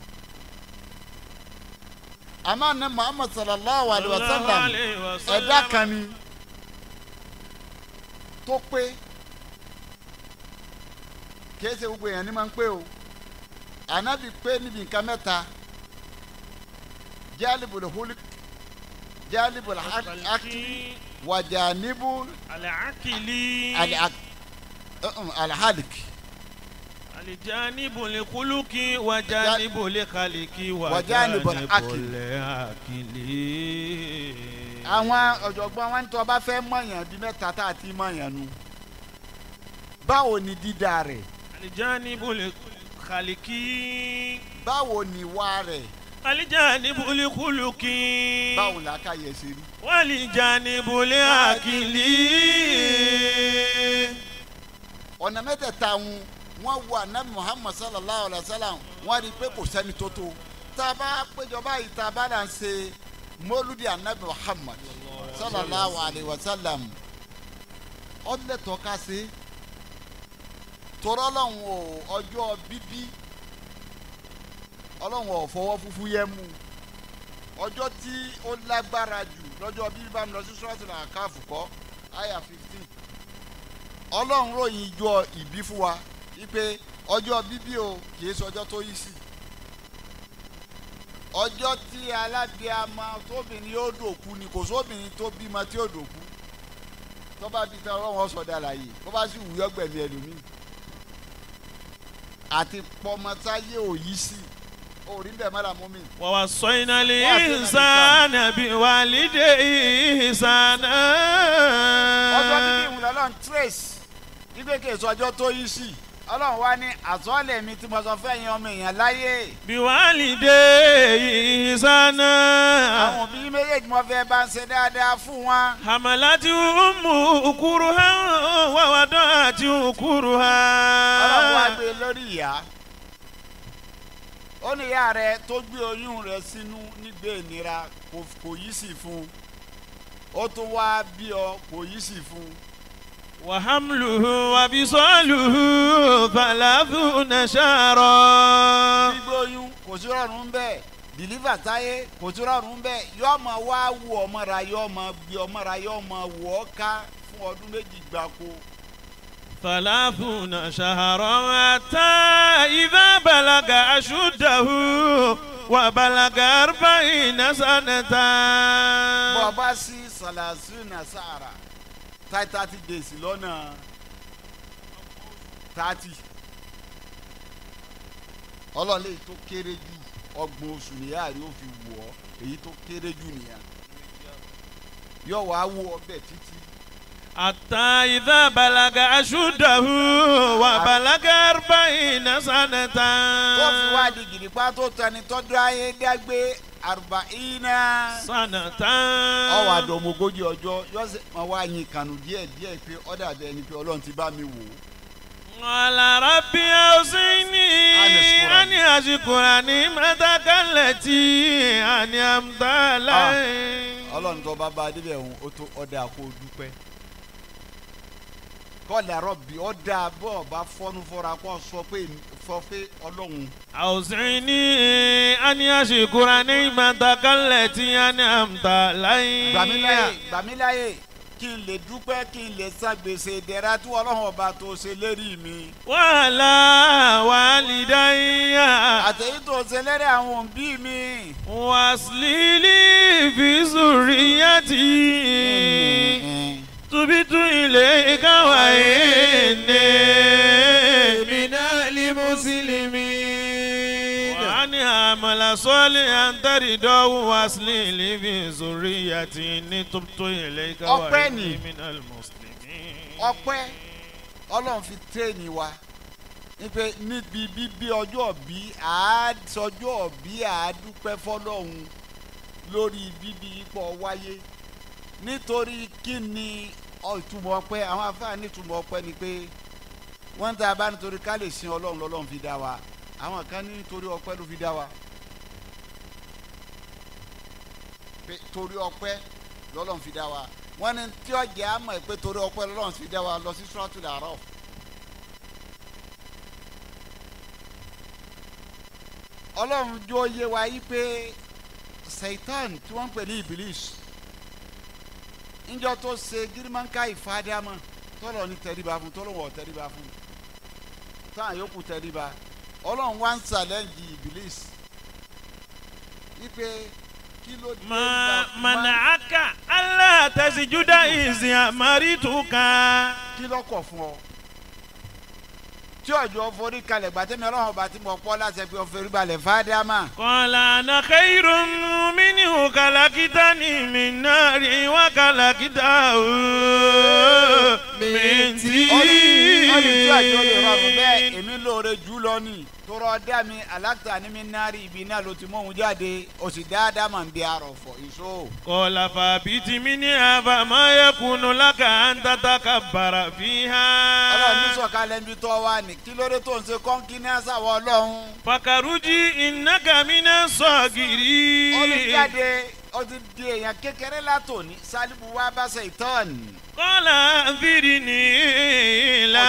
àmọ́ ní Muhammad sallallahu alayhi wa sallam ẹ̀dá kan ni tó pé kìí ṣe gbogbo èèyàn ní máa ń pé o ànábì pé níbi nǹkan mẹ́ta jalibul hulk jalibul akli wajanibul al-akli alhalik. alijanibu likuluki wajanibu likaliki wajanibu akili. Àwọn ọ̀jọ̀gbọ́n wọn tó bá fẹ́ mọ̀yàn bí mẹ́ta tá a ti mọ̀yàn nu báwo ni dídá rẹ̀. alijanibu likaliki. Báwo ni ìwà rẹ̀. alijanibu likuluki. Báwo làákàyè ṣe rí. walijanibu liakili. Ọ̀nà mẹ́tẹ̀ẹ̀ta wọn wo anabi Muhammad sallallahu alayhi wa sallam wọ́n rí i pé kò sẹ́ni tó tó tá a bá péjọ báyìí tá a bá là ń ṣe mọ́lúdi anabi Muhammad sallallahu alayhi wa sallam ọ̀lẹ́tọ̀ ká ṣe tọ́rọ́ ọlọ́run ò ọjọ́ bíbí ọlọ́run ò fọwọ́ fúfú yẹ mú ọjọ́ tí ó lágbára jù lọ́jọ́ bíbí bá mi lọ sí suratul Ahqaf kọ́ aya 15 Ọlọ́run ròyìn ijó ìbí fún wa wípé ọjọ́ bíbí o kì í ṣọjọ́ tó yí sí ọjọ́ tí alábíàmọ tóbìnrin yóò dòkú ni kò sóbìnrin tó bímọ tí yóò dòkú tó bá bí tán Ọlọ́run ọ̀sọ̀dà láàyè bó bá sì wù yọgbẹ̀mí ẹlòmíì àti pọmọtáyé òyí sí orí ń bẹ̀ mọ́ra mú mi. ووصينا الإنسان بوالديه إحسانا. Ọjọ́ bíbí ìhùn lọ́lọ́run trace wípé kì í sọ ọjọ́ tó yí sí Ọlọ́run wá ní àsọ́ọ̀lẹ̀ mi tí mo sọ fẹ́ yín ọmọ èèyàn láyé. بوالديه إحسانا. Àwọn òbí méjèèjì mo fẹ́ bá ń ṣe dáadáa fún wọn. حملته أمه كرها ووضعته كرها. Ọlọ́run wá gbé lórí ìyá ó ní ìyá rẹ tó gbé oyún rẹ sínú nígbè ìnira kò yí sí fún un ó tún wá bí ọ kò yí sí fún un. وحمله وفصاله 30 شهرا. Gbígbé oyún kò sí rọrùn bẹ́ẹ̀ dìlífà táyé kò sí rọrùn bẹ́ẹ̀ yóò máa wá wù ọmọ ra yóò máa gbé ọmọ ra yóò máa wù ọ́ ká fún ọdún 2 gbáko. 30 شهرا حتى إذا بلغ أشده وبلغ 40 سنة. Bọ́ ọ bá sí sàlàsínà sàrà 30 days lọ́nà 30 Ọlọ́run lè tó kéré jù 30 oṣù nìyá rí ó fi wù ọ́ èyí tó kéré jù nìyá yóò wá wù ọ bẹ́ẹ̀ títí. حتى إذا بلغ أشده وبلغ 40 سنة. Tó fi wá di gidigba tó tẹni tọ́jú ayé dágbé 40 سنة. Ọwọ́ àdọ̀mọ̀ 40 ọjọ́ yóò sì máa wá yin kànú díẹ̀ díẹ̀ pé ọ̀dà bẹ́ẹ̀ ni pé Ọlọ́run ti bá mi wò ó. قال رب أوزعني أن أشكر نعمتك التي أنعمت علي. Ọlọ́run tó bá bá a débẹ̀ òun ó tó ọ̀dà kó dúpẹ́. Kọ́lá rọ̀bì ọ̀dà bọ́ ọba fọ́nú fọ́ra kó sọ pé Ọlọ́run. أوزعني أن أشكر نعمتك التي أنعمت علي. Gbàmíláyè kí n lè dúpẹ́ kí n lè san gbèsè ìdẹ̀ra tí Ọlọ́run ọba tó ṣe lérí mi. وعلى والدي. Àtẹ̀yí tó ṣe lérí àwọn òbí mi. وأصلح لي في ذريتي تبت إليك وإني من المسلمين. وأن أعمل صالحا ترضاه وأصلح لي في ذريتي إني تبت إليك وإني من المسلمين. Ọpẹ́ Ọlọ́run fi tírèènì wa wípé níbi bíbí ọjọ́ bí àásọjọ́ bí àádúpẹ́ fọlọ́run lórí bíbí ipò wáyé nítorí kí ni ìtumọ̀ ọpẹ́ àwọn afáà ní ìtumọ̀ ọpẹ́ ni pé wọ́n ń ta bá nítorí ká lè sin Ọlọ́run lọ́lọ́run fi dá wa àwọn kan ní nítorí ọpẹ́ ló fi dá wa pé torí ọpẹ́ lọ́lọ́run fi dá wa wọ́n ní tí ọjà á mọ̀ pé torí ọpẹ́ lọ́lọ́run fi dá wa lọ sí Suratul A'raf. Ọlọ́run jó yé wa yí pé Satan tí wọ́n ń pè ní Iblis njọ tó ṣe girimanka ìfadiamọ tọlọ ní tẹríba fún tọlọ wọ tẹríba fún táwọn yòókù tẹríba Ọlọ́run wá ń ṣàlẹ́ǹjì Iblis wípé kí ló dé Ma mana'aka alla tasjuda iz amarituka. Kí ló kọ̀ fún ọ tí ọjọ́ forí kalẹ̀ gbàtẹ́mi Ọlọ́run ọba tí mo pọ́ láti ẹ pé ọ forí balẹ̀ fadiama. Qala ana khayrun minhu khalaqtani min narin wa khalaqtahu min tin. Ọ̀nì tí àjọ lè rọrùn bẹ́ẹ̀ èmi lóore jù lọ ni tọrọ dá mi aláta ní mi nárí ibi náà ló ti mú òun jáde o sì dáadáa máa ń bí arọ̀fọ̀ ìṣó. Qala fa'bit minha fama yakunu laka an tatakabbara fiha. Ọlọ́run ní sọ̀kalẹ̀ níbi tó wà ní kí lóde tó ń ṣe kọ́ńkí ní àṣàwọ̀ Ọlọ́run. Fakaruji innaka minas sagirin. Ó ní jáde ó ti di èèyàn kékeré látòní sálíbù wá bá ṣe ìtọ́ni. Qala anzirni ila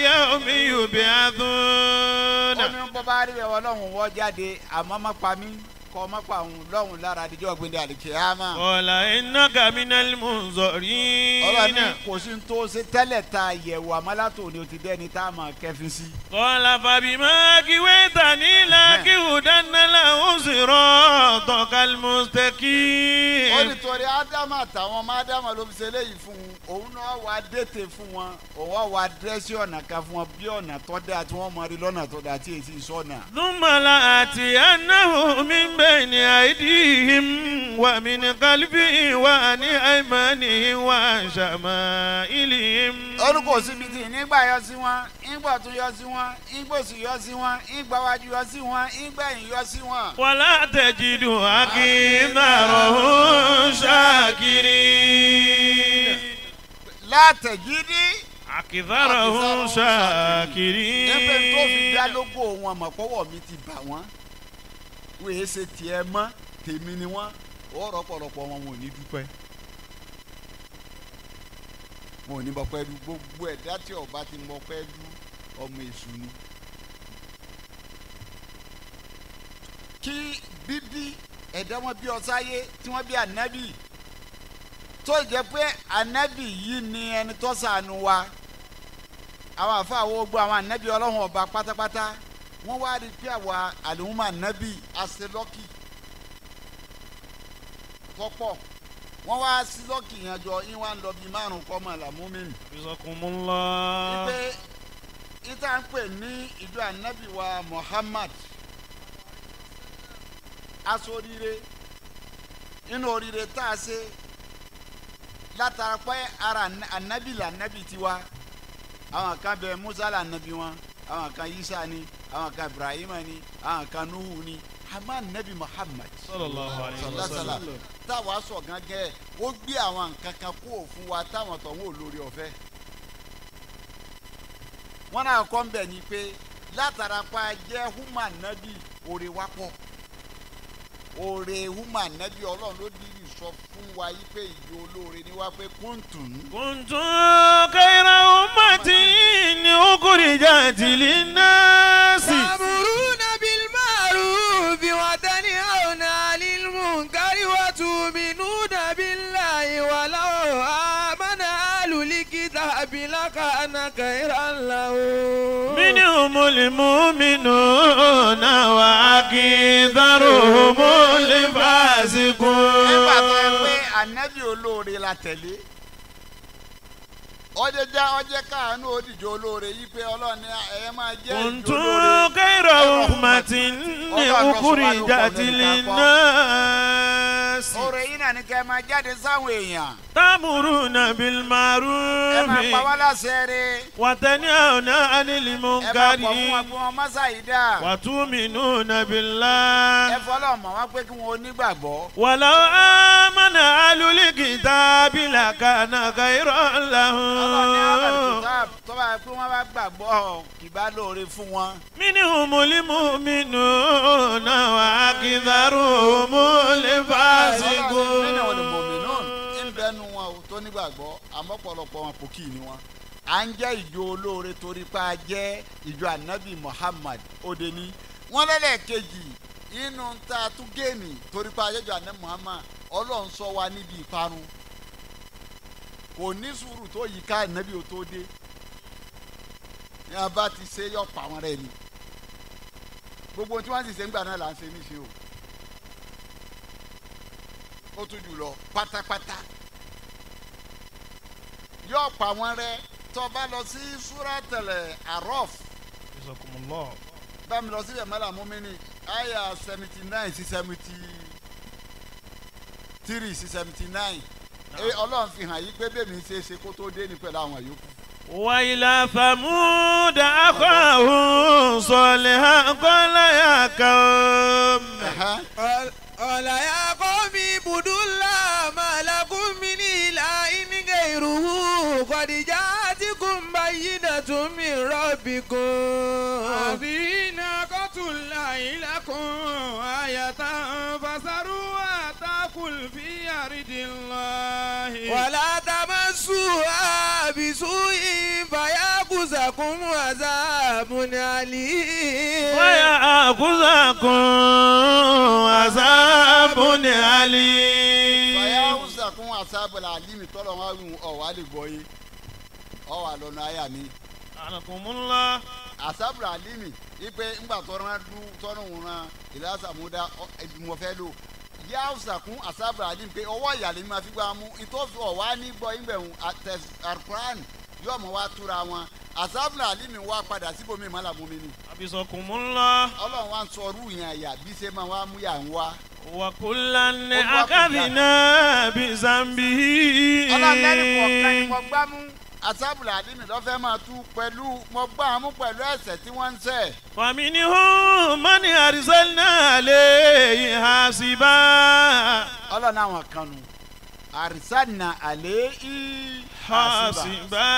yawmi yub'athun. Ó ní bọ́ bá rí ẹ̀wọ̀ Ọlọ́run wọ́ jáde àmọ́ má pa mí. Kọ́ ọmọ pa òun lọ́hùn lára àdìjọ́ gbẹ̀dẹ̀ àlìkìyámà. Qala innaka minal munzirin. Ọlọ́run ní kò sí tó ṣe tẹ́lẹ̀ ta àyẹ̀wò àmọ́látò ni o ti dẹ́ni tá a máa kẹ́fín sí. Qala fabima aghwaytani la'aqudanna lahum siratakal mustaqim. Ó ní torí Ádámù àtàwọn ọmọ Ádámù ló fi ṣe eléyìí fún un, òun náà wàá dètè fún wọn, òun wàá dírẹ́sì ọ̀nà kan fún wọn bí ọ̀nà tó dáa tí wọ́n mọ rí lọ́nà tó dáa tí èsì sọ̀nà. Thumma la'atiyannahum min bayni aydihim wa min khalfihim wa an aymanihim wa an shama'ilihim. Orúkọ síbi tí nígbà yọ sí wọn, ìgbà tún yọ sí wọn, ìgbà òsì yọ sí wọn, ìgbà wájú yọ sí wọn, ìgbà ẹ̀yìn yọ sí wọn. Wala tajidu aktharahum shakirin. La tajidi aktharahum shakirin. Ẹgbẹ́ tó fi dá lógo wọn mọ̀ pọ́wọ́ mi ti bà wọ́n. Wọ́n èé ṣe tiẹ̀ mọ́, tèmi ni wọ́n. Ọ̀rọ̀ ọ̀pọ̀lọpọ̀ wọn ò ní dúpẹ́. Wọn ò ní bọ́ pẹ́ dú. Gbogbo ẹ̀dá tí ọba ti mọ pẹ́ dú ọmọ èṣù ni. Kí bíbí ẹ̀dá wọn bí ọsáyé tí wọ́n bí ànábì tó jẹ́ pé ànábì yìí ni ẹni tó ṣàánú wa. Àwọn àfáà wo gbọ́ àwọn ànábì ọlọ́run ọba pátápátá wọ́n wá rí pé àwa àlùmọ́ ànábì àṣelọ́kì tọ́pọ̀ wọ́n wá sí lọ́kì yẹn jọ yín wá ń lọ bíi márùn-ún kọ́ mọ́ làmúmínì. Jazakumullah. Ipe ìta ń pè ní ìjọ ànábì wa Muhammad aṣoríire inú oríire tá a ṣe látara pé ara ànábì lànábì tiwa àwọn kan bẹ Musa lànábì wọn, àwọn kan Isa ni, àwọn kan Ibrahima ni, àwọn kan Nuhu ni, àmọ́ ànábì Muhammad sallallahu alayhi wa sallam táwa sọ gángan ó gbé àwọn nǹkan kan kó fún wa táwọn tọ̀hún ò lórí ọ̀fẹ́. Wọn náà kọ́ ń bẹ̀ ni pé látara pa jẹ́ human nabi oore wa pọ̀, oore human nabi ọlọ́run ló dìrì sọ fún wa yí pé ìjọ olóore ni wá pé kúntùn. Kuntum khayra ummatin ukhrijat linnasi. Ta'muruna bil ma'rufi wa tanhauna 'anil munkari wa tu'minuna billahi walau amana ahlul kitabi lakana khayran lahum. Minhumul mu'minuna wa aktharuhumul fasiqun. Nígbà tó yẹ pé ànábì olóore la tẹ̀lé, ọjọ́ já ọjọ́ káàánú òdìjọ́ olóore yìí pé ọlọ́run ní ẹ máa jẹ́ ìjọ Kuntum olóore. khayra ummatin ukhrijat linnas. Oore yìí náà ni kẹ́ ẹ máa jáde sáwọn èèyàn. Ta'muruna bil Ẹ máa pa ma'rufi wá láṣẹ rẹ̀. wa tanhauna 'anil Ẹ máa munkari kọ̀ fún wọn pé wọn má ṣàyídà. wa tu'minuna billah. Ẹ fọlọ́ mọ̀ wọ́n pé kí wọ́n onígbàgbọ́. Walau amana ahlul kitabi lakana khayran Ọlọ́run ní lahum. Al-Kitab tó bá yẹ pé wọ́n bá gbàgbọ́ kì bá lóore fún wọn. Minhumul mu'minuna wa aktharuhumul Ọlọ́run ní nínú fasiqun. mọ̀mìnún ń bẹnu wọn ò tó nígbàgbọ́ àmọ́ ọ̀pọ̀lọpọ̀ wọn kò kì í ní wọn. À ń jẹ́ ìjọ olóore torí pé a jẹ́ ìjọ ànábì Muhammad òde ní. Wọ́n lẹ́lẹ́kejì inú ta tún géènì torí pé a jẹ́ ìjọ ànábì Muhammad Ọlọ́run ṣọ́ wa níbi ìparun. Kò ní sùúrù tó yí ká ànábì ó tó dé. Ní a bá ti ṣe yọ pa wọn rẹ ni. Gbogbo tí wọ́n sì ṣe ń gbà náà là ń ṣe níṣe o. Ó tún jù lọ pátápátá yóò pa wọn rẹ tó bá lọ sí súrátẹlẹ àrọf Jazakumullah. bá mi lọ síbẹ̀ mọ́lá mọ́mìnì àyà 79 sí 73 sí 79 ọlọ́run fi hàn yí pé bẹ́ẹ̀ mi ṣe é ṣe kó tó dé ní pẹ̀lú àwọn yòókù. وإلى ثمود أخاهم صالحا قال يا قوم قال يا قوم اعبدوا الله ما لكم من إله غيره قد جاءتكم بينة من ربكم. هذه ناقة الله لكم آية فذروها تأكل في أرض الله ولا تمسوها بسوء فيأخذكم فيأخذكم عذاب أليم. فيأخذكم عذاب أليم. فيأخذكم عذاب أليم tọ́lọ̀ wọn wí ọ̀wá lè gbọ́ yé ọ̀wà lọ́nà àyà mi. Anakumullah. Asabra alimi ipe ńgbà tọrọ dún tọrọ wọn ìlàsàmúdá mo fẹ́ lò yà sàkún asabra alimi pé ọwọ́ ìyàlẹ́ mi máa fi gbá mú ìtọ́fù ọ̀wá ní gbọ́ ìgbẹ̀hùn alukuran yóò mọ̀ wá túra wọn asabra alimi wá padà síbòmí mọ́làmú mi ni. Abisakumullah. Ọlọ́run wa ń sọ ọrú yẹn àyà bí ṣe máa wá mú yà ń wá. وكلا أخذنا بذنبه. Ọlọ́run lẹ́nu kọ̀ọ̀kan ni mo gbá mú asábùlà àdìmí lọ́fẹ́ máa tú pẹ̀lú mo gbá mú pẹ̀lú ẹ̀ṣẹ̀ tí wọ́n ń ṣẹ̀. ومنهم من أرسلنا عليه حاصبا. Ọlọ́run àwọn kan nù àrísànà àlẹ́ í حاصبا.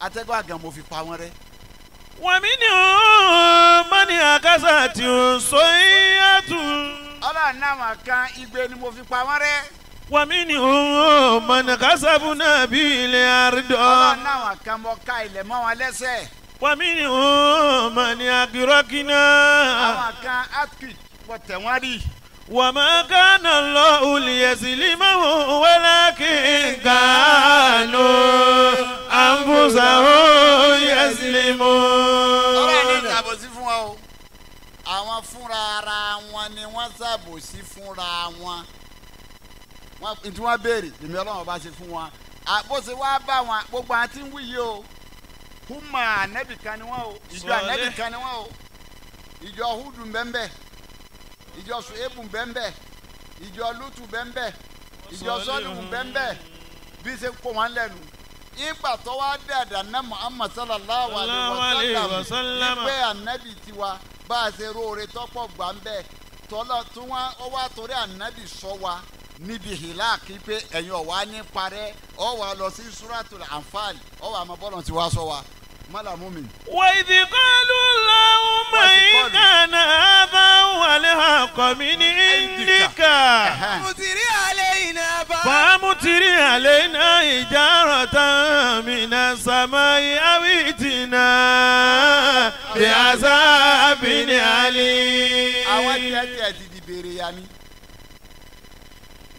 Atẹ́gùn àgàn mo fi pa wọ́n rẹ́. ومنهم من أخذته الصيحة. Ọlọ́run àwọn kan igbe ni mo fi pa wọ́n rẹ́. ومنهم من خسفنا به الأرض. Ọlọ́run àwọn kan mo ká ilẹ̀ mọ́ wọn lẹ́sẹ̀. ومنهم من أغرقنا. Àwọn kan earthquake mo tẹ̀ wọ́n rí. وما كان الله ليظلمهم ولكن كانوا أنفسهم يظلمون. Ọlọ́run ní ìṣàbòsí fún wọn o. Àwọn fúnra ara wọn ni wọ́n ṣàbòsí fúnra wọn. Wọ́n tí wọ́n béèrè èmi Ọlọ́run bá ṣe fún wọn. Bó ṣe wá bá wọn gbogbo àti ń wí yìí o. Kúmọ̀ ànẹ́bì kan ni wọ́n o. Ìjọ ànẹ́bì kan ni wọ́n o. Ìjọ Húdù bẹ́ńbẹ́. Ìjọ Ṣùébù bẹ́ńbẹ́. Ìjọ Lútù bẹ́ńbẹ́. Ìjọ Sọ́lùmù bẹ́ńbẹ́. Bí ṣe kó wọn lẹ́nu. Ìgbà tó wá dàda ná Muhammad sallallahu alayhi wa sallam ìpè ànábì tiwa bá a ṣe róore tọ́pọ̀ gbà ń bẹ̀ tọ́lọ́ tí wọ́n ó wá torí ànábì sọ wa níbi hìláàkì pé ẹ̀yin ọ̀wá ní parẹ́ ọ wà lọ sí suratul Anfal ọ wà máa bọ́lọ̀ tí wàá sọ wa mọ́làmú mi. وإذ قالوا اللهم إن كان هذا هو الحق من عندك فأمطر علينا فأمطر علينا حجارة من السماء أو ائتنا بعذاب أليم. Àwọn tiẹ̀ ti di béèrè ya ni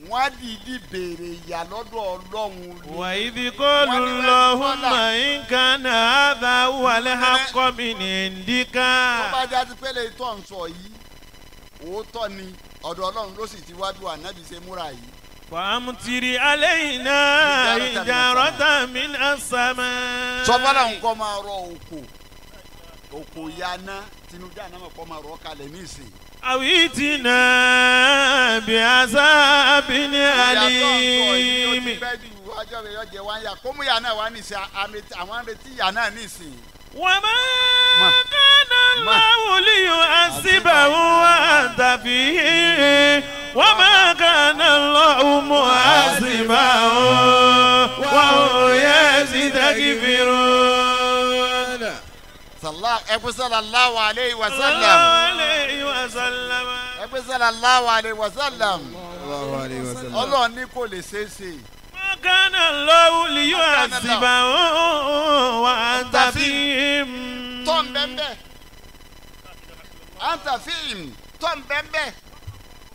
wọ́n dìídì béèrè ìyà lọ́dọ̀ Ọlọ́run ni. وإذ قالوا اللهم إن كان هذا هو الحق من عندك. Tó bá já sí pé lè tọ́ ń sọ yìí òótọ́ ni ọ̀dọ̀ Ọlọ́run ló sì ti wá bí ànábì ṣe múra yìí. فأمطر علينا حجارة من السماء. Sọfọlá ń kọ́ máa rọ òkò òkò yaná tinubu àná kọ́ máa rọ kalẹ̀ ní ìsìn. أو ائتنا بعذاب أليم. Ọjọ́ mi yọ jẹ wá ń yà kó mú yà náà wá nísìn àwọn ń retí yà náà nísìn. وما كان الله ليعذبهم وأنت فيهم وما كان الله معذبهم وهم يستغفرون. Ẹkú sallallahu alayhi wa sallam. عليه وسلم. Ẹkú sallallahu alayhi wa sallam. Ọlọ́run ní kò lè ṣeé ṣe. ما كان الله ليعذبهم وأنت فيهم. Tọ́ ń bẹ́ẹ̀ anta fíìm tọ́ ń bẹ́ẹ̀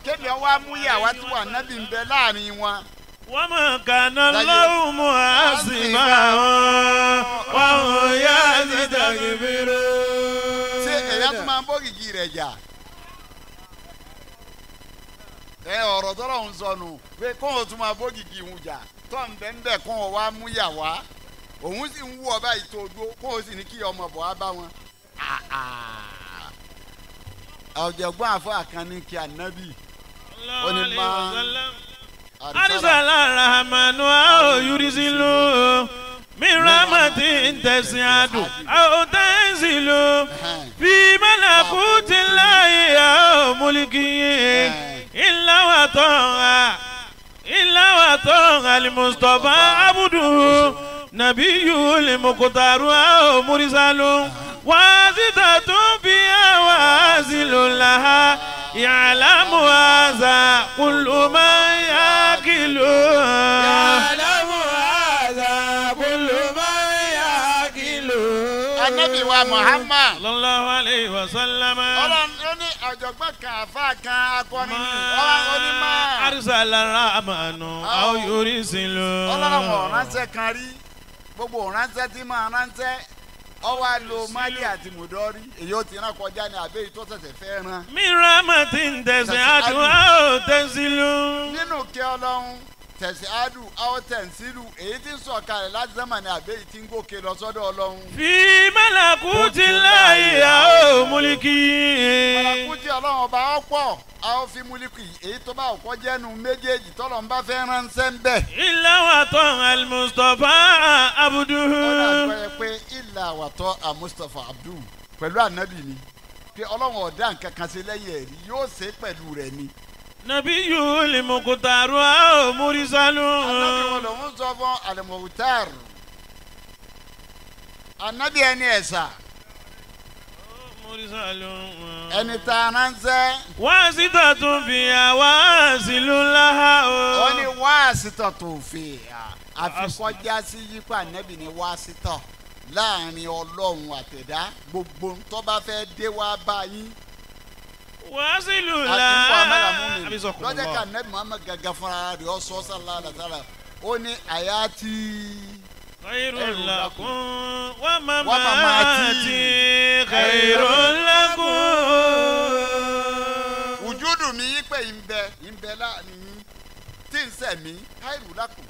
kébi ọwọ́ amúyàwá tí wà nábì ń bẹ láàrin wọn. وما كان الله معذبهم وهم يستغفرون. Ṣé ẹ̀yà tó máa ń bógìgì rẹ̀ jà? Ẹ ọ̀rọ̀ tọ́lọ̀ ń sọnù pé kóun tún máa bógìgì ìhun jà tọ́ ń bẹ́ẹ̀ bẹ́ẹ̀ kóun wá múyà wá òun sì ń wú ọba ìtòdó kóun sì ní kí ọmọ bọ̀ wá bá wọn. Ọ̀jọ̀gbọ́n àfọ àkànní kí ànábì ó ní máa أرسل الرحمن أو يرسل من رحمة تسعد أو تنزل في ملكوت الله أو ملكه إلا وطاع إلا وطاع المصطفى عبده نبي المختار أو مرسل واسطة فيها وازل لها يعلم هذا كل ما يأكل يعلم هذا كل ما يأكل. Ànábì wa Muhammad. Sallallahu alayhi wa sallam. Ọlọ́run ó ní ọ̀jọ̀gbọ́n kan àfa kan akọni ní ọlọ́run ó ní máa. Arsala rahmanu aw yursilu. Ọlọ́run ọ̀ránṣẹ́ kan rí gbogbo ọ̀ránṣẹ́ tí máa ránṣẹ́ ọwọ́ àlò Mali àti Mùdọ́rí èyí ó ti rán kọjá ní àbẹ́ yìí tó ṣẹ̀ṣẹ̀ fẹ́ rán. Mi rahmatin tasi'atu aw tanzilu. Nínú kí Ọlọ́run tẹ̀síádù aw tanzilu èyí tí ń sọ̀kalẹ̀ láti sánmà ní àbẹ́ yìí tí ń gòkè lọ sọ́dọ̀ Ọlọ́run. Fi malakutillahi aw mulki. Malakuti Ọlọ́run ọba ọ̀pọ̀ aw fi mulki èyí tó bá ọ̀kọ́ jẹ́nu méjèèjì tọ́lọ̀ ń bá fẹ́ ránṣẹ́ ń bẹ̀. Illa wàtọ̀ al-Mustafa abduhu. Ọlọ́run àgbẹ̀rẹ̀ pé illa wàtọ̀ al-Mustafa abduhu pẹ̀lú ànábì ni pé Ọlọ́run ọ̀dá nǹkan kan ṣe lẹ́yìn ẹ̀rí yóò ṣe pẹ̀lú rẹ̀ ni. Nabiyyu al-Muqtaru aw mursalu. Ànábì wọn lòún sọ fún al-Muqtar. Ànábì ẹni ẹ̀sà. Ẹni tá a ránṣẹ́. Wasitatun fiha wasilun laha o. Ó ní wasitatun fiha àfikọ́já sí yípa ànábì ní wásítọ̀ láàrin Ọlọ́run àtẹ̀dá gbogbo tó bá fẹ́ dé wá bá yín. Wasilu laha. Lọ́jọ́ ká ànábì Muhammad gàgà fúnra rẹ̀ ọ sọ sallallahu alaihi wasallam ó ní àyàtì. Khairun lakum wa mamati khairun lakum. Wùjúdù mi yí pé ìbẹ láàrin yín tí ń sẹ̀ mí khairun lakum.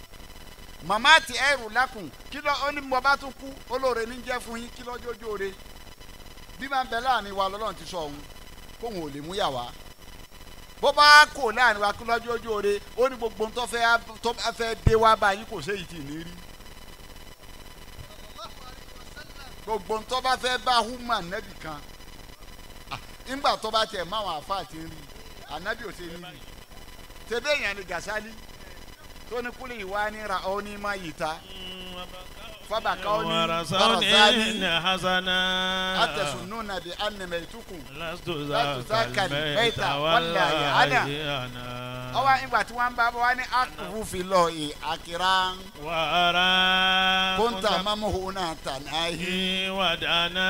Màmá ti khairun lakum kí ló ó ní mo bá tún kú olóore ní jẹ́ fún yín kí lọ́jọ́ jóore. Bí máa ń bẹ láàrin wa lọ́lọ́run ti sọ òun kóun ò lè mú yà wá. Bó bá kò láàrin wa kí lọ́jọ́ jóore ó ní gbogbo tó fẹ́ dé wá báyìí kò séyìí tì ní rí. Gbogbo ntọ́ bá fẹ́ bá húmà nẹ́bì kan ńgbà tó bá tiẹ̀ máwọn àfáà ti ń rí ànábì ò ṣe ní rí tẹ́bí èèyàn ni Gàsálí tó ní kúlẹ̀ ìwá ní ra ọ́ ní má yìí ta fábàkà ọ́ ní barasali àtẹ̀sùn nùnà bí ànàmẹ̀ ìtukùn látùsá kàlí mẹ́ta wàlẹ̀ àyà ọwọ́ ìgbà tí wọ́n bá bọ́ wá ní akufu lọ ì àkìrá wàrà kóńtà mamuhuna tànáhì wàdànà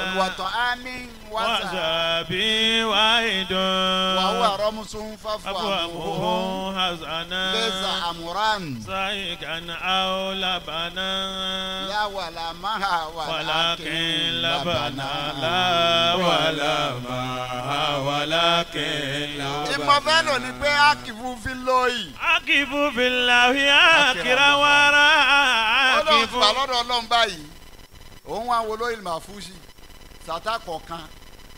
olùwàtọ̀ ámì wàsàbí wàhídùn wàhùwà rọmùsùn fàfù àmúhù hasana lẹ́sà àmúràn sàyíkan àwòlábànà láwàlà máhà wàlákìn labànà láwàlà máhà wàlákìn labànà. Ìmọ̀ fẹ́ lò ní pé akifu fi lóyè. Akifu fi làwí akirawara. Ọlọ́run gbà lọ́dọ̀ Ọlọ́run báyìí òun wá wo lóyè màfúsì sátá kọ̀ọ̀kan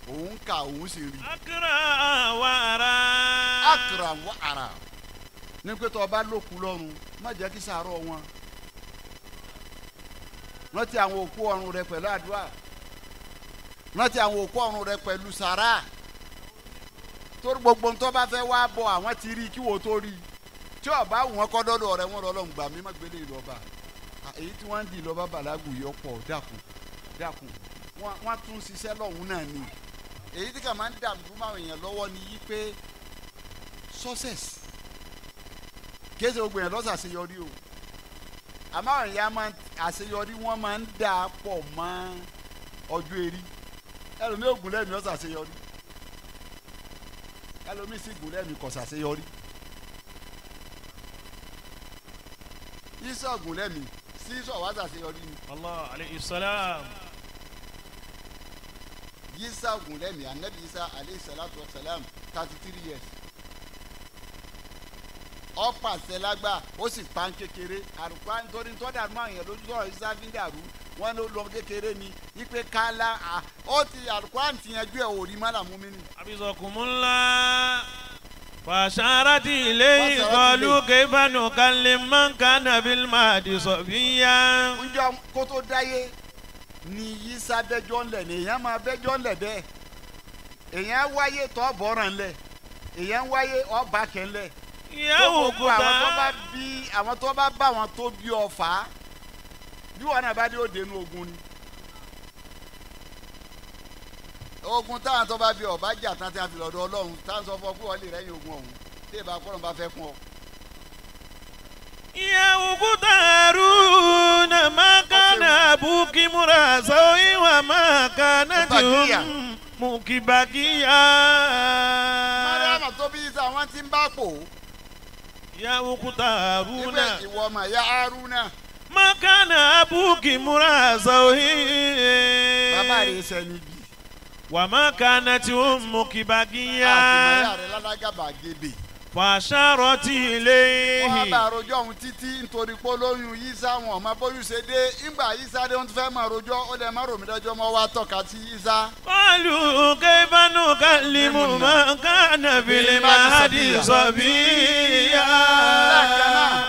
òun kà òun sì rí. Akirawara. Akirawara. Ní pé tó o bá lókun lọ́run má jẹ́ kí sàárọ̀ wọn. Rántí àwọn òkú ọ̀run rẹ pẹ̀lú àdúrà. Rántí àwọn òkú ọ̀run rẹ pẹ̀lú sàrà. Torí gbogbo ntọ́ bá fẹ́ wá bọ̀ àwọn ti rí kí wò tó rí tí ọba wọn kọ́ dọ́dọ̀ rẹ wọn lọ́lọ́ gbà mí má gbélé ìlọba èyí tí wọ́n ń di ìlọba bàlágù yọ pọ̀ dákun dákun wọ́n tún ṣiṣẹ́ lọ́hùn náà ni èyí tí kà máa ń dààmú máa èèyàn lọ́wọ́ ni yí pé success kéde gbogbo èèyàn lọ́sà àṣeyọrí o àmọ́ àwọn èèyàn máa àṣeyọrí wọ́n máa ń dà pọ̀ mọ́ ọjọ́ eré ẹlòmíì ògùn lẹ́mìí ọ̀sà àṣeyọrí ẹlòmíì sì gùn lẹ́mìí kò ṣàṣeyọrí Ìsọ̀ gùn lẹ́mìí sísọ̀ wá ṣàṣeyọrí ni. Allah alayhi salam. Isa gùn lẹ́mìí anabi Isa alayhi salatu wa salam 33 years. Ó pàṣẹ lágbà ó sì pa kékeré àrùkọ nítorí tó dàrú àwọn èèyàn lójú sọ̀rọ̀ Isa fi ń dàrú wọn ló lọ kékeré ni ipe kálá ó ti àrùkọ àǹtí yanjú ẹ̀ òrí má làmú mi ni. Abisakumullah fàṣàràtì ilé ìkọlù kẹfàánù kalẹ̀ mọ́ǹkà nàbílmàdì sọ̀bíyà. ǹjọ́ kó tó dáyé ni Isa bẹ́jọ́ ńlẹ̀ ni èèyàn máa bẹ́jọ́ ńlẹ̀ bẹ́ẹ̀ èèyàn wáyé tọ́ bọ̀ràn ńlẹ̀ èèyàn wáyé ọba kẹ́ ńlẹ̀. Ìyáwó kúta àwọn tó bá bá wọn tó bí ọfà bí wọn náà bá dé òde inú ogun ni. Ogun táwọn tó bá bí ọba jà tán tí a fi lọ́dọ̀ Ọlọ́run táwọn sọ fún ọ pé wọ́n lè rẹ́yìn ogun ọ̀hún tí ìbá kọ́rọ̀ bá fẹ́ kún ọ. Ìyáwó kúta Haruna máa kánà àbúkí múra sọ ìwà وما كانت أمك بغيا. Mariam tó bí Isa wọ́n ti ń bá pò. يا أخت هارون. Ìwọ ọmọ ìyá Haruna. ما كان أبوك امرأ سوء. Bàbá rẹ̀ sẹ́ni bí. وما كانت أمك بغيا. Àtìmọ́yà rẹ̀ lálágàbàgebè. فأشارت إليه. Wọ́n bá rojọ́ òun títí nítorí pé olóyún Yísà wọn ọmọ bóyún ṣe dé ńgbà Yísà dé wọ́n ti fẹ́ máa rojọ́ ó lè má rò mí lẹ́jọ́ mọ́ wá tọ́ka sí Yísà. قالوا كيف نكلم من كان في المهد صبيا.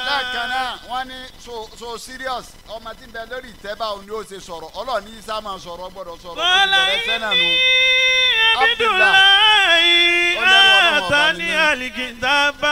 Lẹ́ẹ̀kan náà wọ́n ní so serious ọmọ tí ń bẹ lórí ìtẹ́ báwo ni ó ṣe sọ̀rọ̀ Ọlọ́run ní Yísà máa sọ̀rọ̀ gbọ́dọ̀ sọ̀rọ̀ ó ti bẹ̀rẹ̀ sẹ́nà nù. قال إني عبد الله آتاني الكتاب.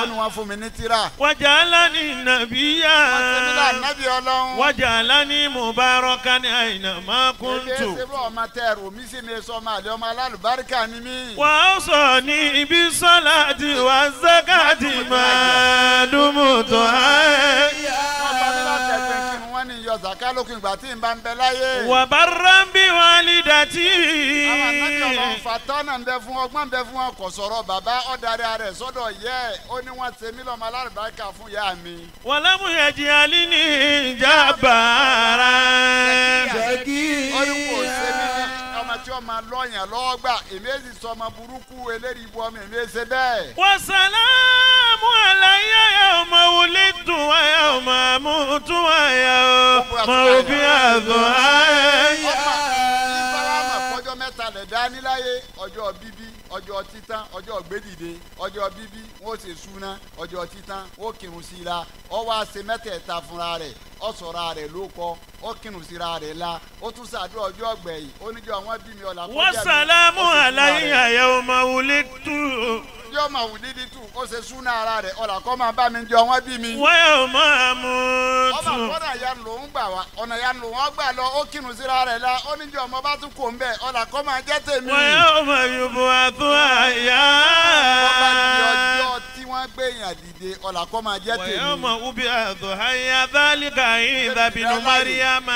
Ó ní wọ́n fún mi ní tírà. وجعلني نبيا. Wọ́n ṣe mí lánàbí Ọlọ́run. وجعلني مباركا أينما كنت. Ebi ṣe bí ọmọ tẹ ẹrù mi sí mi sọ ọmọ àlẹ́ ọmọ alálùbáríkà ni mí. وأوصاني بالصلاة والزكاة ما دمت حيا. Wọ́n bá mi láti ẹgbẹ́ kí wọ́n ní yọ zaka lókun ìgbà tí n bá ń bẹ láyé. وبرا بوالدتي. Àwọn ànábì Ọlọ́run fatọ́nà ń bẹ fún ọgbọ́n ń bẹ fún wọn kò sọ̀rọ̀ bàbá ọ̀darí rẹ̀ sọ́dọ̀ yẹ ó ní wọ́n ṣe mí lọ́mọ alálùbáríkà fún ìyá mi. ولم يجعلني جبارا. Ó ní kò ṣe mí ní ọmọ tí ó máa lọ́yàn lọ́wọ́ gbà èmi èsì sọ ọmọ burúkú eléyìí bu ọmọ èmi èsè bẹ́ẹ̀. وسلام علي يوم ولدت ويوم أموت ويوم أبعث حيا. Ọmọ ìfarahàn fọjọ́ mẹ́ta lẹ̀ dání láyé ọjọ́ bíbí ọjọ́ títán ọjọ́ gbédìde ọjọ́ bíbí wọ́n ó ṣe súná ọjọ́ títán wọ́n ó kírun sí i la ọ wá ṣe mẹ́tẹ̀ẹ̀ta fúnra rẹ̀ ọ sọ̀rọ̀ rẹ̀ ló kọ ó kírun síra rẹ̀ la ó tún ṣàdúrà ọjọ́ ọgbẹ̀yìn ó níjọ́ wọn bí mi ọ̀la kọjá mi وسلام ó sì súná علي rẹ̀. يوم ولدت Yóò máa wù dídí tù ó ṣe súná ara rẹ̀ ọ̀là kọ́ máa bá mi jọ wọ́n bí mi. ويوم أموت. Ọmọ àkọ́nà ya lòún gbà wá ọ̀nà ya lòún ọgbà lọ ó kírun síra rẹ̀ la ó níjọ́ ọmọ bá tún kò ń bẹ̀ ọ̀là kọ́ máa jẹ́ tèmi. ويوم يبعث حيا. Bọ́bá di ọjọ́ tí wọ́n gbé yàn dìde ọ̀là kọ́ máa jẹ́ tèmi. ويوم أبعث حيا ذلك عيسى بن مريم.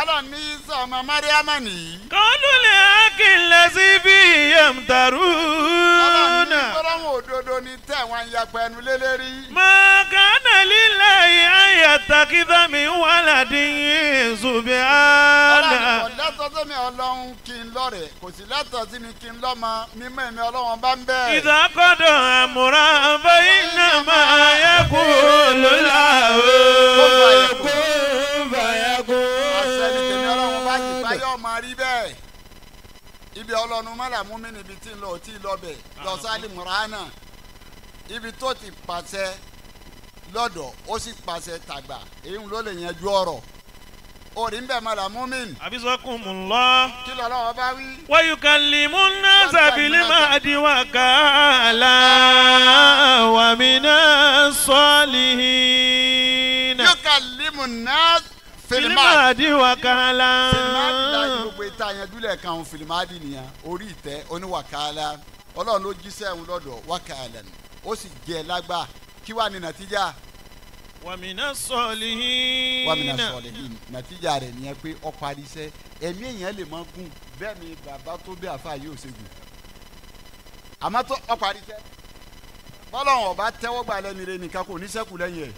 Ọlọ́run ní Ìsá ọmọ Mariama nìyí. قالوا الحق الذي فيه Ọlọ́run يمترون. ní gbọ́dọ̀ òdodo ni tẹ̀ wọ́n ń yapẹ̀ ẹnu lélẹ́rí. ما كان لله أن يتخذ من ولد Ọlọ́run سبحانه. kò lẹ́tọ̀ọ́ sí mi Ọlọ́run kí n lọ́rẹ̀ kò sì lẹ́tọ̀ọ́ sí mi kí n lọ́mọ mímọ́ èmi Ọlọ́run bá ń bẹ̀. إذا قضى أمرا فإنما يقول له كن فيكون. Àṣẹ ni tèmi Ọlọ́run bá sì báyọ̀ máa rí bẹ́ẹ̀. Ibi Ọlọ́run mọ́là mú mi níbi tí ń lọ tí ń lọ bẹ̀ lọ sálì mùránà. Ibi tó ti pàṣẹ lọ́dọ̀ ó sì pàṣẹ tàgbà èyí ló lè yanjú ọ̀rọ̀. Orí ń bẹ̀ mọ́là mú mi. حفظكم الله. Kí lọ́lọ́wọ́ bá wí? ويكلم الناس بالمهد وكالا ومن الصالحين. Yukallimu nas fil mahd. بالمهد وكالا. Fìlìmáàdì láti gbogbo ìta yanjú lẹ́ẹ̀kan fìlìmáàdì nìyẹn orí ìtẹ́ oníwàkàlà Ọlọ́run ló jíṣẹ́ òun lọ́dọ̀ wákàlà ni ó sì jẹ́ lágbà kí wàá ní nàtíjà ومن الصالحين. wàá mi náà sọ̀rọ̀ yìí nàtíjà rẹ̀ nìyẹn pé ó parí iṣẹ́ ẹ̀mí èèyàn lè mọ́ gùn bẹ́ẹ̀ ni bàbá tó bí àfa yóò ṣe gùn àmọ́ tó ó parí iṣẹ́ bọ́lọ́run ọba tẹ́wọ́ gbà lẹ́nu rẹ̀ nìkan kò ní ṣẹ́kù lẹ́yìn ẹ̀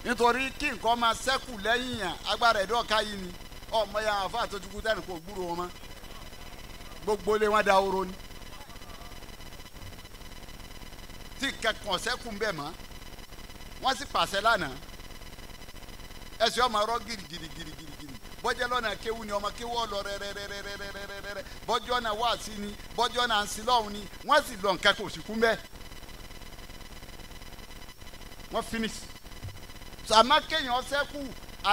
nítorí kí nǹkan máa ṣẹ́kù lẹ́yìn yàn agbára ẹ̀dọ́ ọ̀ka yìí ni ọmọ ya àfa àtọ́júkú tẹ́nu kò gbúrò wọn mọ́ gbogbo lé wọn da oró ni tí kẹkàn ṣẹ́kù ń bẹ̀ mọ́ wọ́n sì pàṣẹ lánàá ẹsẹ̀ ọmọ ọ̀rọ̀ girigirigirigiri bọ́jẹ́ lọ́nà kéwu ni ọmọ kéwu ọ̀lọ́ rẹ́rẹ́rẹ́rẹ́rẹ́rẹ́rẹ́ bọ́jọ́ náà wáàsí ni bọ́jọ́ náà ń sin lọ́hùn ni wọ́n sì lọ nǹkan kò sì kú mbẹ́ wọ́n finish sàmá kéèyàn sẹ́kù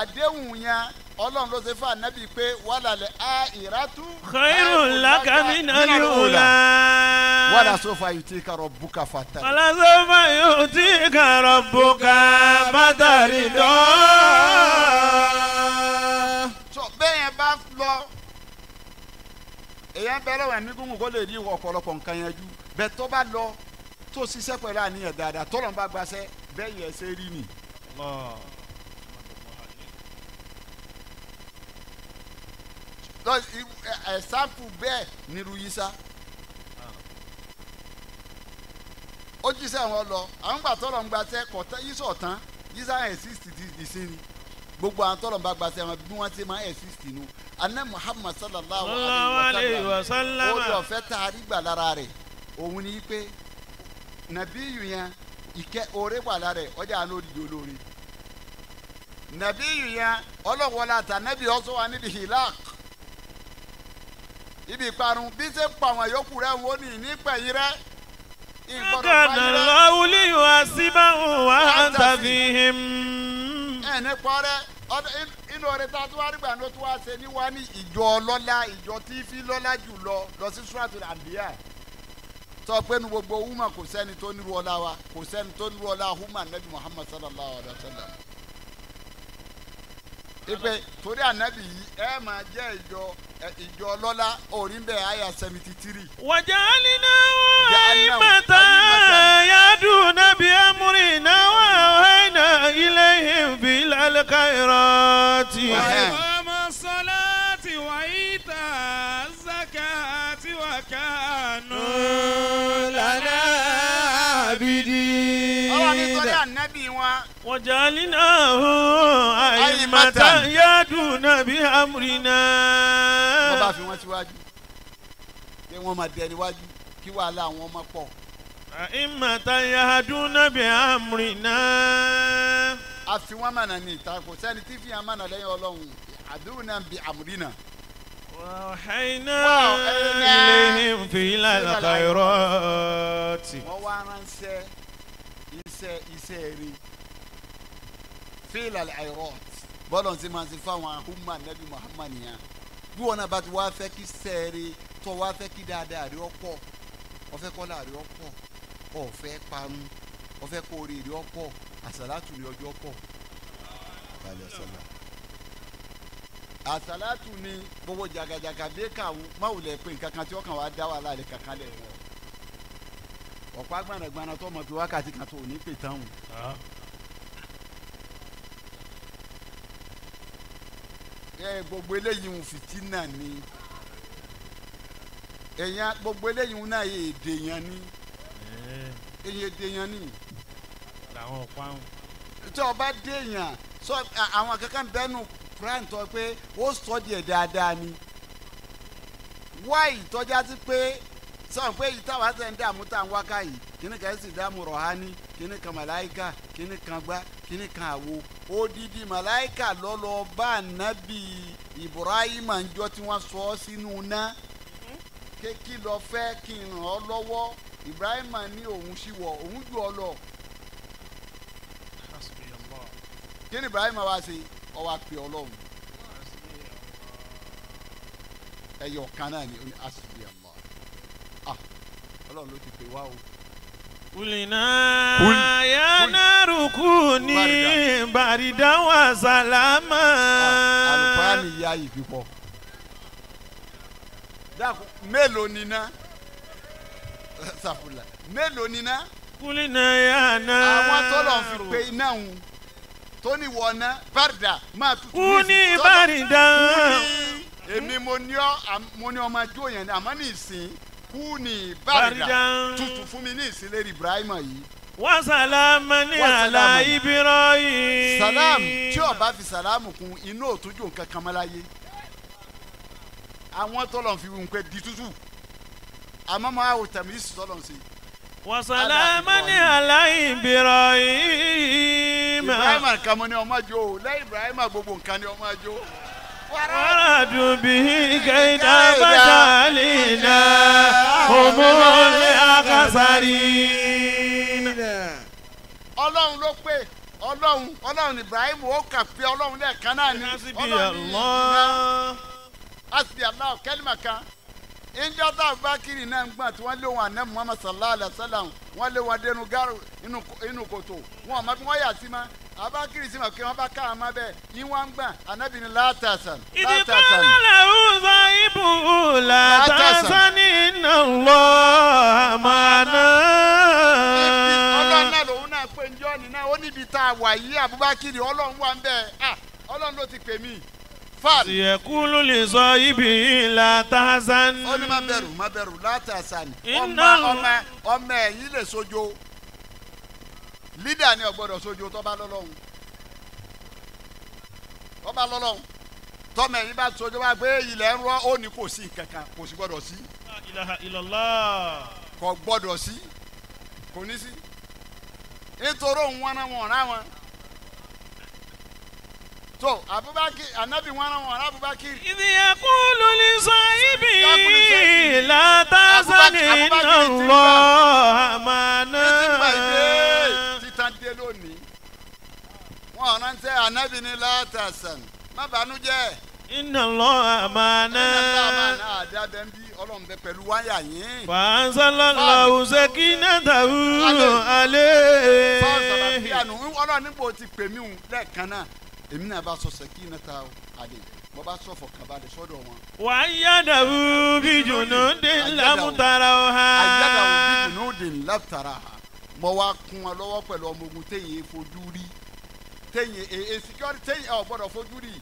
àdéhùn yẹn Ọlọ́run ló ṣe fún ànábì pé wàlàlẹ̀ á ìrátú. خير لك من الأولى. wàlà sófà yìí tí karọ̀ bùkà fata. ولسوف يؤتيك ربك فترضى. sọ bẹ́ẹ̀ yẹn bá lọ èyàn bẹ́ẹ̀ lọ́wọ́ ẹ̀mí gúngùn kó lè rí ọ̀pọ̀lọpọ̀ nǹkan yẹn jú bẹ́ẹ̀ tó bá lọ tó ṣiṣẹ́ pẹ̀lú àníyàn dáadáa tọ́lọ̀ ń bá gbaṣẹ́ bẹ́ẹ̀ yẹn ṣe rí ni. Ẹ̀sáǹpù bẹ́ẹ̀ nírú Yísá. Ó jíṣẹ́ wọn lọ àwọn gbà tọ́lọ̀ ń gbaṣẹ́ kọ̀tán Yísà ọ̀tán Yísà exist di sí ni gbogbo àwọn tọ́lọ̀ ń bá gbaṣẹ́ wọn bí wọ́n ti máa exist nu aná Muhammad sallallahu alayhi wa sallam orí ọ̀fẹ́ tá a rí gbà lára rẹ̀ òun ni pé nàbíyù yẹn ìkẹ́ oore wà lára rẹ̀ ọjà àná òdìdí olóore nàbíyù yẹn ọlọ́wọ́lá àtànàbí ọ̀sọ́ wa níbi hilak ibi ìparun bí ṣe ń pa àwọn yòókù rẹ̀ wọ́n ní nípẹ̀yìn rẹ̀. Kana Allahu liyu'azzibahum wa anta fihim. Ẹ ní pọ́rẹ́ inú ọ̀rẹ́ tá a tún wá rí gbà ló tún wá ṣe ní wá ní ìjọ ọlọ́lá ìjọ tí fi lọ́lá jù lọ lọ sí Suratul Anbiya. Sọ pé nu gbogbo húmà kò sẹ́ni tó nírú ọlá wa kò sẹ́ni tó nírú ọlá húmà Nabi Muhammad sallallahu alayhi wa sallam. Ipe torí ànábì yìí ẹ máa jẹ́ ìjọ ọlọ́lá orí ń bẹ̀ àyà 73. Waja'alna a'immatan yahduna bi amrina wa awhayna ilayhim fil khayrati. Wa iqama salati wa ita'a zakati wa kanu lana abidin. Ọlọ́run nítorí ànábì wọn. Waja'alnahum a'immatan yahduna bi amrina. Wọ́n bá fi wọ́n síwájú pé wọ́n máa dẹni wájú kí wàhálà àwọn ọmọ pọ̀. A'immatan yahduna bi amrina. A fi wọ́n mọ̀nà ní ìta kò sẹ́ni tí fi hàn mọ̀nà lẹ́yìn Ọlọ́run àdúrà bi amrina. Wa awhayna ilayhim fil khayrati. Wọ́n wá ránṣẹ́ iṣẹ́ rí fílà àìrọ́t bọ́lọ̀ tí máa ti fáwọn ahùnmá nẹ́bí Muhammad yẹn bí wọn náà bá ti wá fẹ́ kí sẹ́ẹ̀rì tó wá fẹ́ kí dáadáa rí ọ̀pọ̀ ọ̀fẹ́ kọ́lá rí ọ̀pọ̀ ọ̀fẹ́ parun ọ̀fẹ́ kó orí rí ọ̀pọ̀ àsàlátù ní ọjọ́ pọ̀ àsàlátù ní gbogbo jàgàjàgà bí káwọn máwùlẹ̀ pé nǹkan kan tí ọkàn wa dá wàhálà rẹ̀ kankan lẹ̀ wọ̀ ọ̀pá gbanagbana tó mọ̀ pé wákàtí kan tó ò ní pè tán o. Gbogbo eléyìí ń fìtínà ni èèyàn gbogbo eléyìí ń náà èdè yẹn ni èdè yẹn ni. Làwọn ọ̀pá ń. Tí o bá dé yàn sọ àwọn kankan bẹ́nu Quran tó pé ó sọ díẹ̀ dáadáa ni wáyì tọ́já sí pé sọ pé yìí táwa ṣe ń dààmú tá à ń wákà yìí kíní kan sì dààmú rọ̀hání kíní kan màláìka kíní kan gbá kíní kan àwo odidi màláìka lọ́lọ́ bá nábì Ibrahim njọ́ tí wọ́n sọ ọ́ sínú ná kí lọ fẹ́ kí n ràn ọ́ lọ́wọ́ Ibrahim ní òun sì wọ̀ òun jù ọ lọ. Kí ni Ibrahim wá ṣe ọ wá pè Ọlọ́run ẹyọ kan náà ni ó ní asibi Allah. Ọlọ́run ló ti pè wá o. Kulina ya naru kuni baridan wa salama. Alukurani ya yìí pípọ̀. Dákun mélòó ni ná? Sàfùlà mélòó ni ná? Kulina ya naru. Àwọn tọ́lọ̀ fi pe iná òun tó ní wọ̀nà barida máa tutù. Kuni baridan. Èmi mo ní ọ máa jó yẹn ni àmọ́ ní ìsìn. Kúni bárìdà tutù fún mi ní ìsìlérí Ibrahim yìí. Wa salaman ala Ibrahim. Salam tí o bá fi salamu kún inú òtújò nǹkan kan mọ́ láyé. Àwọn tọ́lọ̀ fi wí pé di tútù. Àmọ́ máa wò tẹ̀mí tọ́lọ̀ ń ṣe. Wa salaman ala Ibrahim. Ibrahim kan mo ní ọmọ jó lẹ́yìn Ibrahim gbogbo nǹkan ní ọmọ jó. ورادوا به كيدا فجعلنا هم الأخسرين. Ọlọ́run ló pé Ọlọ́run Ibrahim ó kà pé Ọlọ́run lẹ́ẹ̀kan náà ni Ọlọ́run ní asibi Allah kẹ́lìmà kan ìjọba Abubakar náà ń gbọ́n tí wọ́n lé wọn àná Muhammad sallallahu alayhi wa sallam wọ́n lé wọn dénú gáró inú kòtò wọn ò mọ bí wọ́n yà sí ma. Abakiri sí ma kí wọn bá ká àmà bẹ́ẹ̀ yín wá ń gbà anabi ni látàsán. Ìdíkọ́lá làwọn ibù látàsán iná lọ àmàna. Ọlọ́run náà lòun náà pé njọ́ ni náà ó níbi tá a wà yí Abubakar Ọlọ́run wà ń bẹ́ẹ̀ ah Ọlọ́run ló ti pè mí. Fáàlì. Yẹ̀kúlù lè sọ ibi la tahzan. Ó ní má bẹ̀rù má bẹ̀rù la tahzan. Ọmọ ẹ̀yìn lè sojo. Lídà ni ó gbọ́dọ̀ sojo tó bá lọ́lọ́hun. Tó bá lọ́lọ́hun. Tọ́mọ ẹ̀yìn bá sojo bá gbé ilẹ̀ ń rọ́ ó ní kò sí kankan kò sí gbọ́dọ̀ sí. La ilaha illallah. Kò gbọ́dọ̀ sí. Kò ní sí. Nítorí òun wọn náà wọn rán wọn. So Abubakar anabi wọn rán wọn Abubakar. Idh yaqulu li sahibihi la tahzan inna Allaha ma'ana. Títan dé lónìí. Wọ́n rántí anabi ní la tahzan. Má bànújẹ́. Inna Allaha ma'ana. Inna Allaha ma'ana àdábẹ́ ń bí Ọlọ́run bẹ pẹ̀lú wáyà yín. Fa anzalallahu sakinatahu alayhi. Fáwọn Ọlọ́run níbo ti pè mí lẹ́ẹ̀kan náà. Èmi náà bá sọ sakinatahu alayhi. Mo bá sọ fọkànbalẹ̀ sọ́dọ̀ wọn. Wa ayyadahu bi junudin lam tarawha. Ayyadahu bi junudin lam tarawha. Mo wá kún wọn lọ́wọ́ pẹ̀lú ọmọ ogun téyìn fojú rí. Téyìn security téyìn ọ̀ gbọ́dọ̀ fojú rí.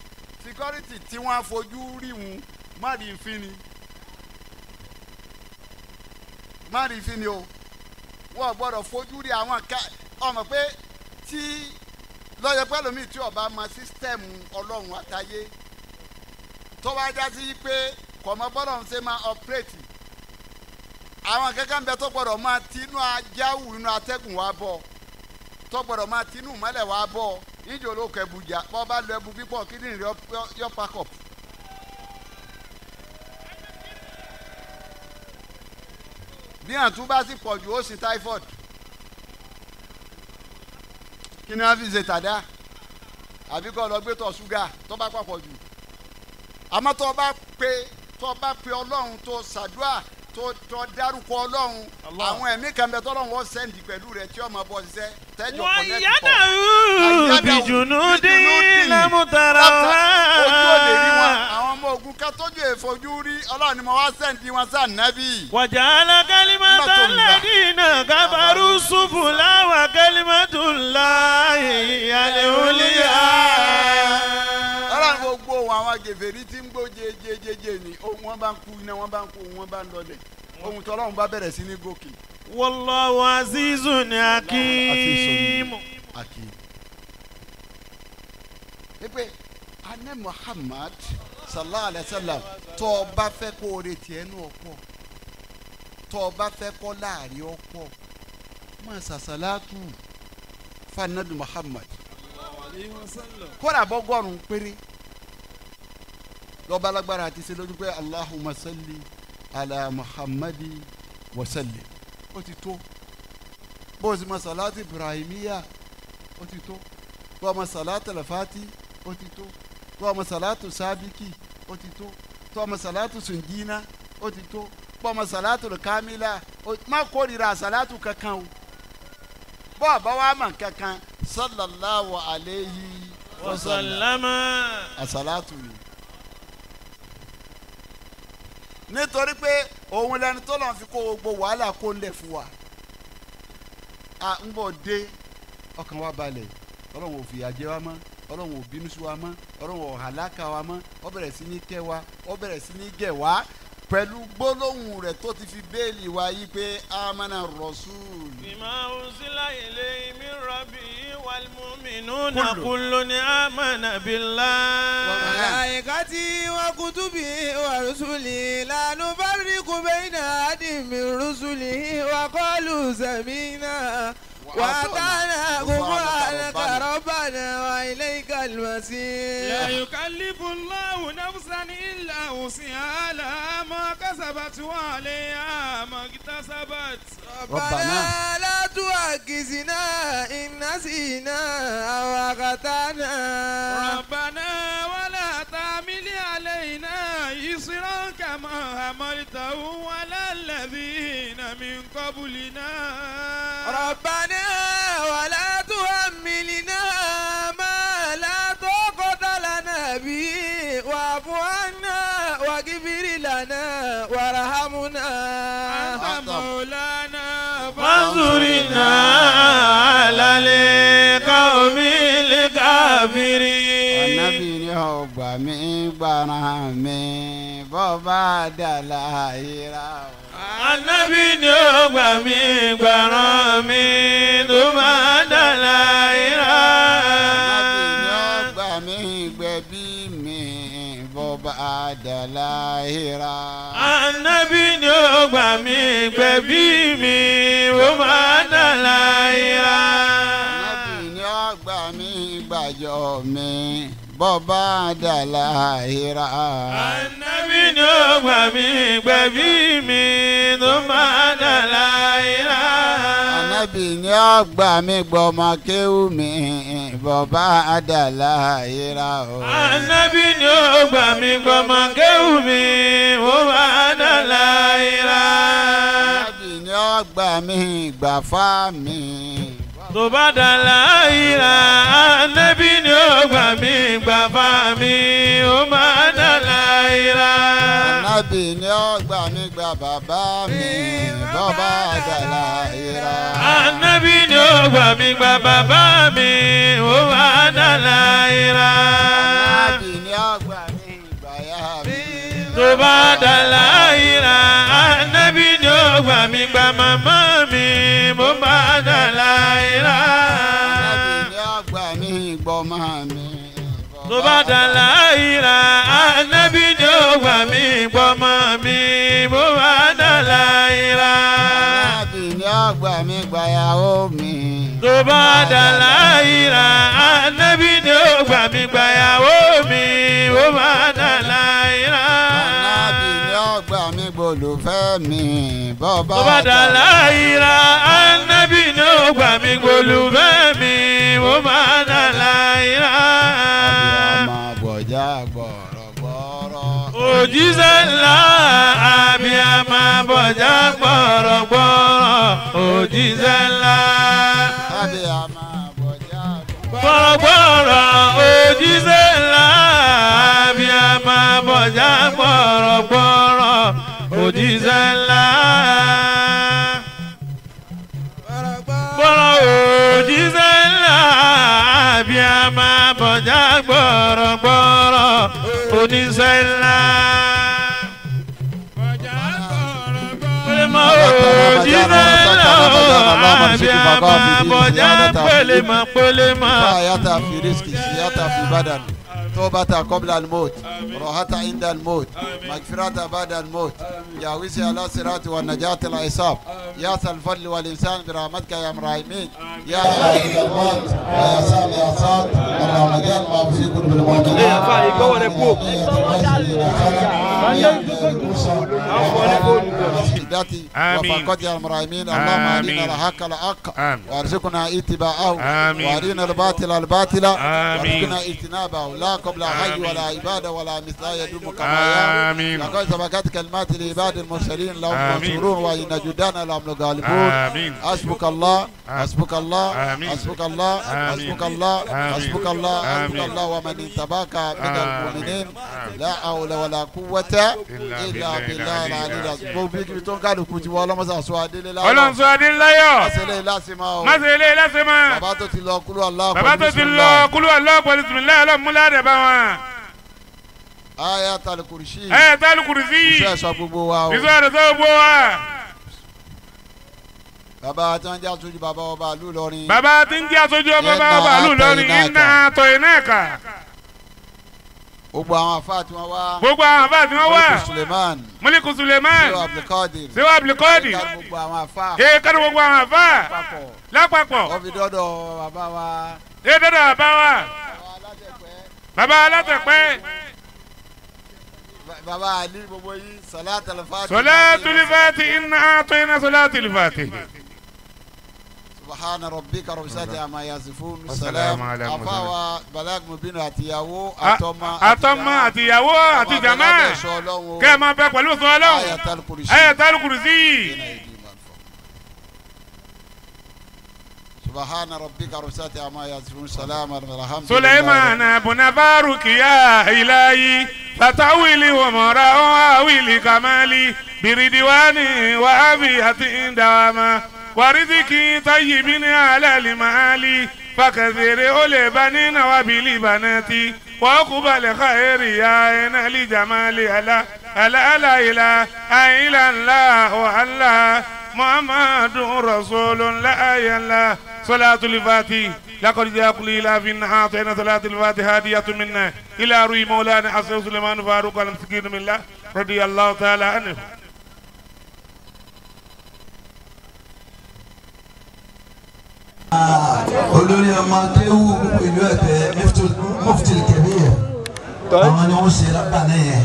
Security tí wọ́n fojú rí wọn má rí nfin ni. Má rí nfin ni o. Wọ́n gbọ́dọ̀ fojú rí àwọn ká ọmọ pé tí lọ́yọ̀ pẹ́lú mi tí ọba mọ sísítẹ́ẹ̀mù Ọlọ́run àtayé tó bá já sí pé kọ̀mọ́ bọ́lọ̀ ń ṣe máa ọ̀pẹ́rẹ́tì àwọn kankan bẹ tó gbọ́dọ̀ máa tinú ajáwù inú atẹ́gùn wa bọ̀ tó gbọ́dọ̀ máa tinú mọ́lẹ̀ wa bọ̀ níjẹ́ olóko ẹ̀bùjà bọ́ bá lọ ẹ̀bù pípọ̀ kíndìnrín yọ pakọ̀p. Bí àtún bá sì pọ̀ jù ó sì typhoid. Kí ni wọ́n fi ṣe tàdá àbí kọ́ lọ gbé tọ̀ ṣúgà tó bá papọ̀ jù. Àmọ́ tó bá pe Ọlọ́run tó ṣàdúrà tó dárúkọ Ọlọ́run àwọn ẹ̀mí kan bẹ tọ́lọ́run wọ́n sẹ́ndì pẹ̀lú rẹ̀ tí ọmọ bọ́ ṣiṣẹ́ tẹ́jọ́ kọ̀nẹ́tì pọ̀. Wàyádàwù bijunudin lam tarawha. Ojú ò lè rí wọn àwọn ọmọ ogun ká tójú èfojú rí Ọlọ́run ni mo wá sẹ́ndì wọn sáà nábì. Waja'ala kalimatal ladina kafaru sufla wa kalimatullahi al-ulya. Ọlọ́run gbogbo àwọn gèfèrí tí ń gbó jejejeje ni ohun wọn bá ń kú iná wọn bá ń kú ohun wọn bá ń lọlẹ̀ ohun tọ́lọ́run bá bẹ̀rẹ̀ sí ní gòkè. Wallahu azizun hakim. Pé anẹ́ Muhammad sallallahu alayhi wa sallam tó o bá fẹ́ kó o retí ẹnu ọ̀pọ̀ tó o bá fẹ́ kó láàrin ọ̀pọ̀ máa sàṣàlátù fanabi Muhammad kódà bọ́gọ́rùn-ún péré lọ́ba alágbára àti ṣe lójú pé Allahumma salli ala Muhammadi wa sallim ó ti tó bó o sì ma salatu Ibrahimiya ó ti tó bó o ma salatu Alfati ó ti tó bó o ma salatu Sabiki ó ti tó tó o ma salatu Sungina ó ti tó bó o ma salatu Kamila má kórìíra salatu kankan o bó o bá wà mà kankan sallallahu alayhi wa sallama asalatu ni. Nítorí pé òun lẹni tó lọ́n fi kó gbogbo wàhálà kó ń lẹ̀ fún wa a ń bọ̀ dé ọkàn wa balẹ̀ Ọlọ́run ò fìyà jẹ wa mọ́ Ọlọ́run ò bínú sí wa mọ́ Ọlọ́run ò hàlákà wa mọ́ ó bẹ̀rẹ̀ sí ní kẹ́ wa ó bẹ̀rẹ̀ sí ní gẹ̀ wá pẹ̀lú gbólóhùn rẹ̀ tó ti fi béèlì wa yí pé amana rasul. Bima unzila ilayhi min rabbihi wal mu'minuna kullun amana billahi. Wa malaikatihi wa kutubihi wa rusulihi la nufarriqu bayna ahadin min rusulihi wa qalu sami'na wa ata'na ghufranaka rabbana wa ilaykal masir. La yukallifu Allahu nafsan illa wus'aha laha ma kasabat wa 'alayha ma iktasabat. Rabbana la tu'akhidhna in nasina aw akhta'na. Rabbana wa la tahmil 'alayna isran kama hamaltahu 'ala alladhina min qablina. Rabbana wa la tuhammilna ma la taqata lana bihi wa'fu 'anna waghfir lana warhamna. Anta mawlana fansurna 'alal qawmil kafirin. Ànábì ní ó gbà mí gbàrà mi bọ́ bá dàlà ìrà. Ànábì ni ó gbà mí gbàrà mi tó bá dàlà ìrà. Ànábì ni ó gbà mí gbẹ̀bí mi bọ́ bá dàlà ìrà. Ànábì ni ó gbà mí gbẹ̀bí mi bó bá dàlà ìrà. Ànábì ni ó gbà mí gbàjọ mi bọ́ bá dàlà ìrà. Ànábì ni ó gbà mí gbẹ̀bí mi tó bá dàlà ìrà. Ànábì ni ó gbà mí gbọmọ kéwú mi bọ́ bá dàlà ìrà. Ànábì ni ó gbà mí gbọmọ kéwú mi bó bá dàlà ìrà. Ànábì ni ó gbà mí gbàfá mi tó bá dàlà ìrà. Ànábì ni ó gbà mí gbàfá mi ó má dàlà ìrà. Ànábì ni ó gbà mí gbà bàbá mi bó bá dàlà ìrà. Ànábì ni ó gbà mí gbà bàbá mi ó má dàlà ìrà. Ànábì ni ó gbà mí gbà yá mi tó bá dàlà ìrà. Ànábì ni ó gbà mí gbà màmá mi mo bá dàlà ìrà. Ànábì ni ó gbà mí gbọ́mọ mi tó bá dàlà ìrà. Ànábì ni ó gbà mí gbọ́mọ mi mo bá dàlà ìrà. Ànábì ni ó gbà mí gbàyàwó mi tó bá dàlà ìrà. Ànábì ni ó gbà mí gbàyàwó mi mo bá dàlà ìrà. Ànábì ni ó gbà mí gbólùfẹ́ mi bó bá dàlà ìrà. Ànábì ni ó gbà mí gbólùfẹ́ mi mo bá dàlà ìrà. Àbíamọ bọ̀já gbọ̀rọ̀gbọ̀rọ̀. Òjíṣẹ́ ńlá àbíamọ bọ̀já gbọ̀rọ̀gbọ̀rọ̀. Òjíṣẹ́ ńlá àbíamọ bọ̀já gbọ̀rọ̀gbọ̀rọ̀. Òjíṣẹ́ ńlá àbíamọ bọ̀já gbọ̀rọ̀gbọ̀rọ̀. Òjíṣẹ́ ńlá gbọ̀rọ̀. Òjíṣẹ́ ńlá àbíamọ bọ̀já gbọ̀rọ̀gbọ̀rọ̀. Oníṣẹ́ ńlá òjíṣẹ́ ńlá àbíamọ bọ̀já pẹ̀lẹ́mọ̀ pẹ̀lẹ́mọ̀. Yàtà fi rísíkì yàtà fi bàdàn. توبة قبل الموت راحة عند الموت مغفرة بعد الموت يا وسع على الصراط والنجاة العصاب يا ذا الفضل والإنسان برحمتك يا مراحمين يا الموت يا سام يا صاد اللهم ما في قلوب المؤمنين وفقد يا المراحمين اللهم أرنا الحق الحق وارزقنا اتباعه وأرنا الباطل الباطل وارزقنا اجتنابه لا قبل حي ولا عبادة ولا مثل يدوم كما يا لقد سبقت كلمات العباد المرسلين لهم منصورون وإن جدنا لهم الغالبون. حسبك الله حسبك الله حسبك الله حسبك الله حسبك الله حسبك الله ومن اتبعك من المؤمنين لا حول ولا قوة إلا بالله العلي العظيم. Gbogbo ibi tó ń kálukú ti wọ ọlọ́mọsà sọ adélé láyọ̀. Ọlọ́run sọ adélé láyọ̀. Màsílẹ̀ lásìmọ́ o. Màsílẹ̀ lásìmọ́. Bàbá tó ti lọ kúlú Allah pẹ̀lú bismillah. Bàbá tó ti lọ kúlú Allah pẹ̀lú bismillah ọlọ́run múlá rẹ̀ bá wọn. Ayatul Kursi. Ayatul Kursi. Iṣẹ́ ẹ̀sọ́ gbogbo wa o. Iṣẹ́ ẹ̀sọ́ gbogbo wa. Bàbá tí wọ́n jẹ́ aṣojú bàbá ọba ìlú Ìlọrin. Bàbá tí ń jẹ́ aṣojú ọba ìlú Ìlọrin iná àtọ̀ iná ẹ̀ka. Gbogbo àwọn àfáà tí wọ́n wá. Gbogbo àwọn àfáà tí wọ́n wá. Muliku Suleiman. Muliku Suleiman. Sewa Abdulkadir. Sewa Abdulkadir. Kéka gbogbo àwọn àfáà. Kéka gbogbo àwọn àfáà. Lápapọ̀. Wọ́n fi dọ́dọ̀ bàbá wa. Ṣé dọ́dọ̀ bàbá wa? Bàbá alátẹ̀pẹ́. Bàbá Ali gbogbo yìí Salatul Fati. Salatul Fati inna a'tayna Salatul Fati. Subhana rabbika rabbil izzati amma yasifun. Salam afawa Balag Mubin àtìyàwó àtọmọ àtọmọ àtìyàwó àti jama kẹ́ ẹ máa bẹ pẹ̀lú sọ Ọlọ́run. Ayatul Kursi. Subhana rabbika rabbil izzati amma yasifun. Salam alhamdulillah. Suleiman buna Faruki ya ilahi fatawili wa mora awili kamali biridiwani wa afiyati dawama. ورزقي طيب على المعالي فكثير البنين وبالبنات وأقبل خير يا عين لجمال ألا ألا لا إله إلا الله والله محمد رسول الله يلا صلاة الفاتح لقد جاءكم إلى في أعطينا صلاة الفاتحة هدية منا إلى روي مولانا حسن سليمان فاروق المسكين من الله رضي الله تعالى عنه. Olórí ọmọ kéwú ìlú Ẹ̀pẹ́ Mufti Kabir àwọn ni wọ́n ṣe lábàánà yẹn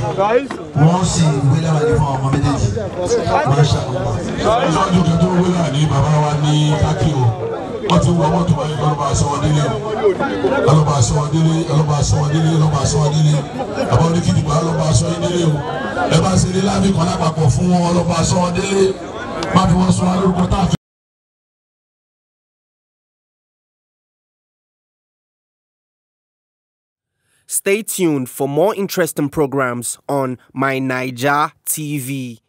wọ́n sì wé láwàní fún ọmọ méjèèjì masha Allah. Ọjọ́ kan tó wé láàní bàbá wa ní kákí o wọ́n ti wọ mọ́tò báyìí ọlọ́ba aṣọ délé ọlọ́ba aṣọ délé ọlọ́ba aṣọ délé ọlọ́ba aṣọ délé bàbá oníkìdìgbà ọlọ́ba aṣọ délé o ẹ bá ṣe ní láàbì kan lápapọ̀ fún wọn ọlọ́ba aṣọ délé má fi wọ́n sọ wọn lórúkọ tá a fi. Stay tuned for more interesting programs on My Naija TV.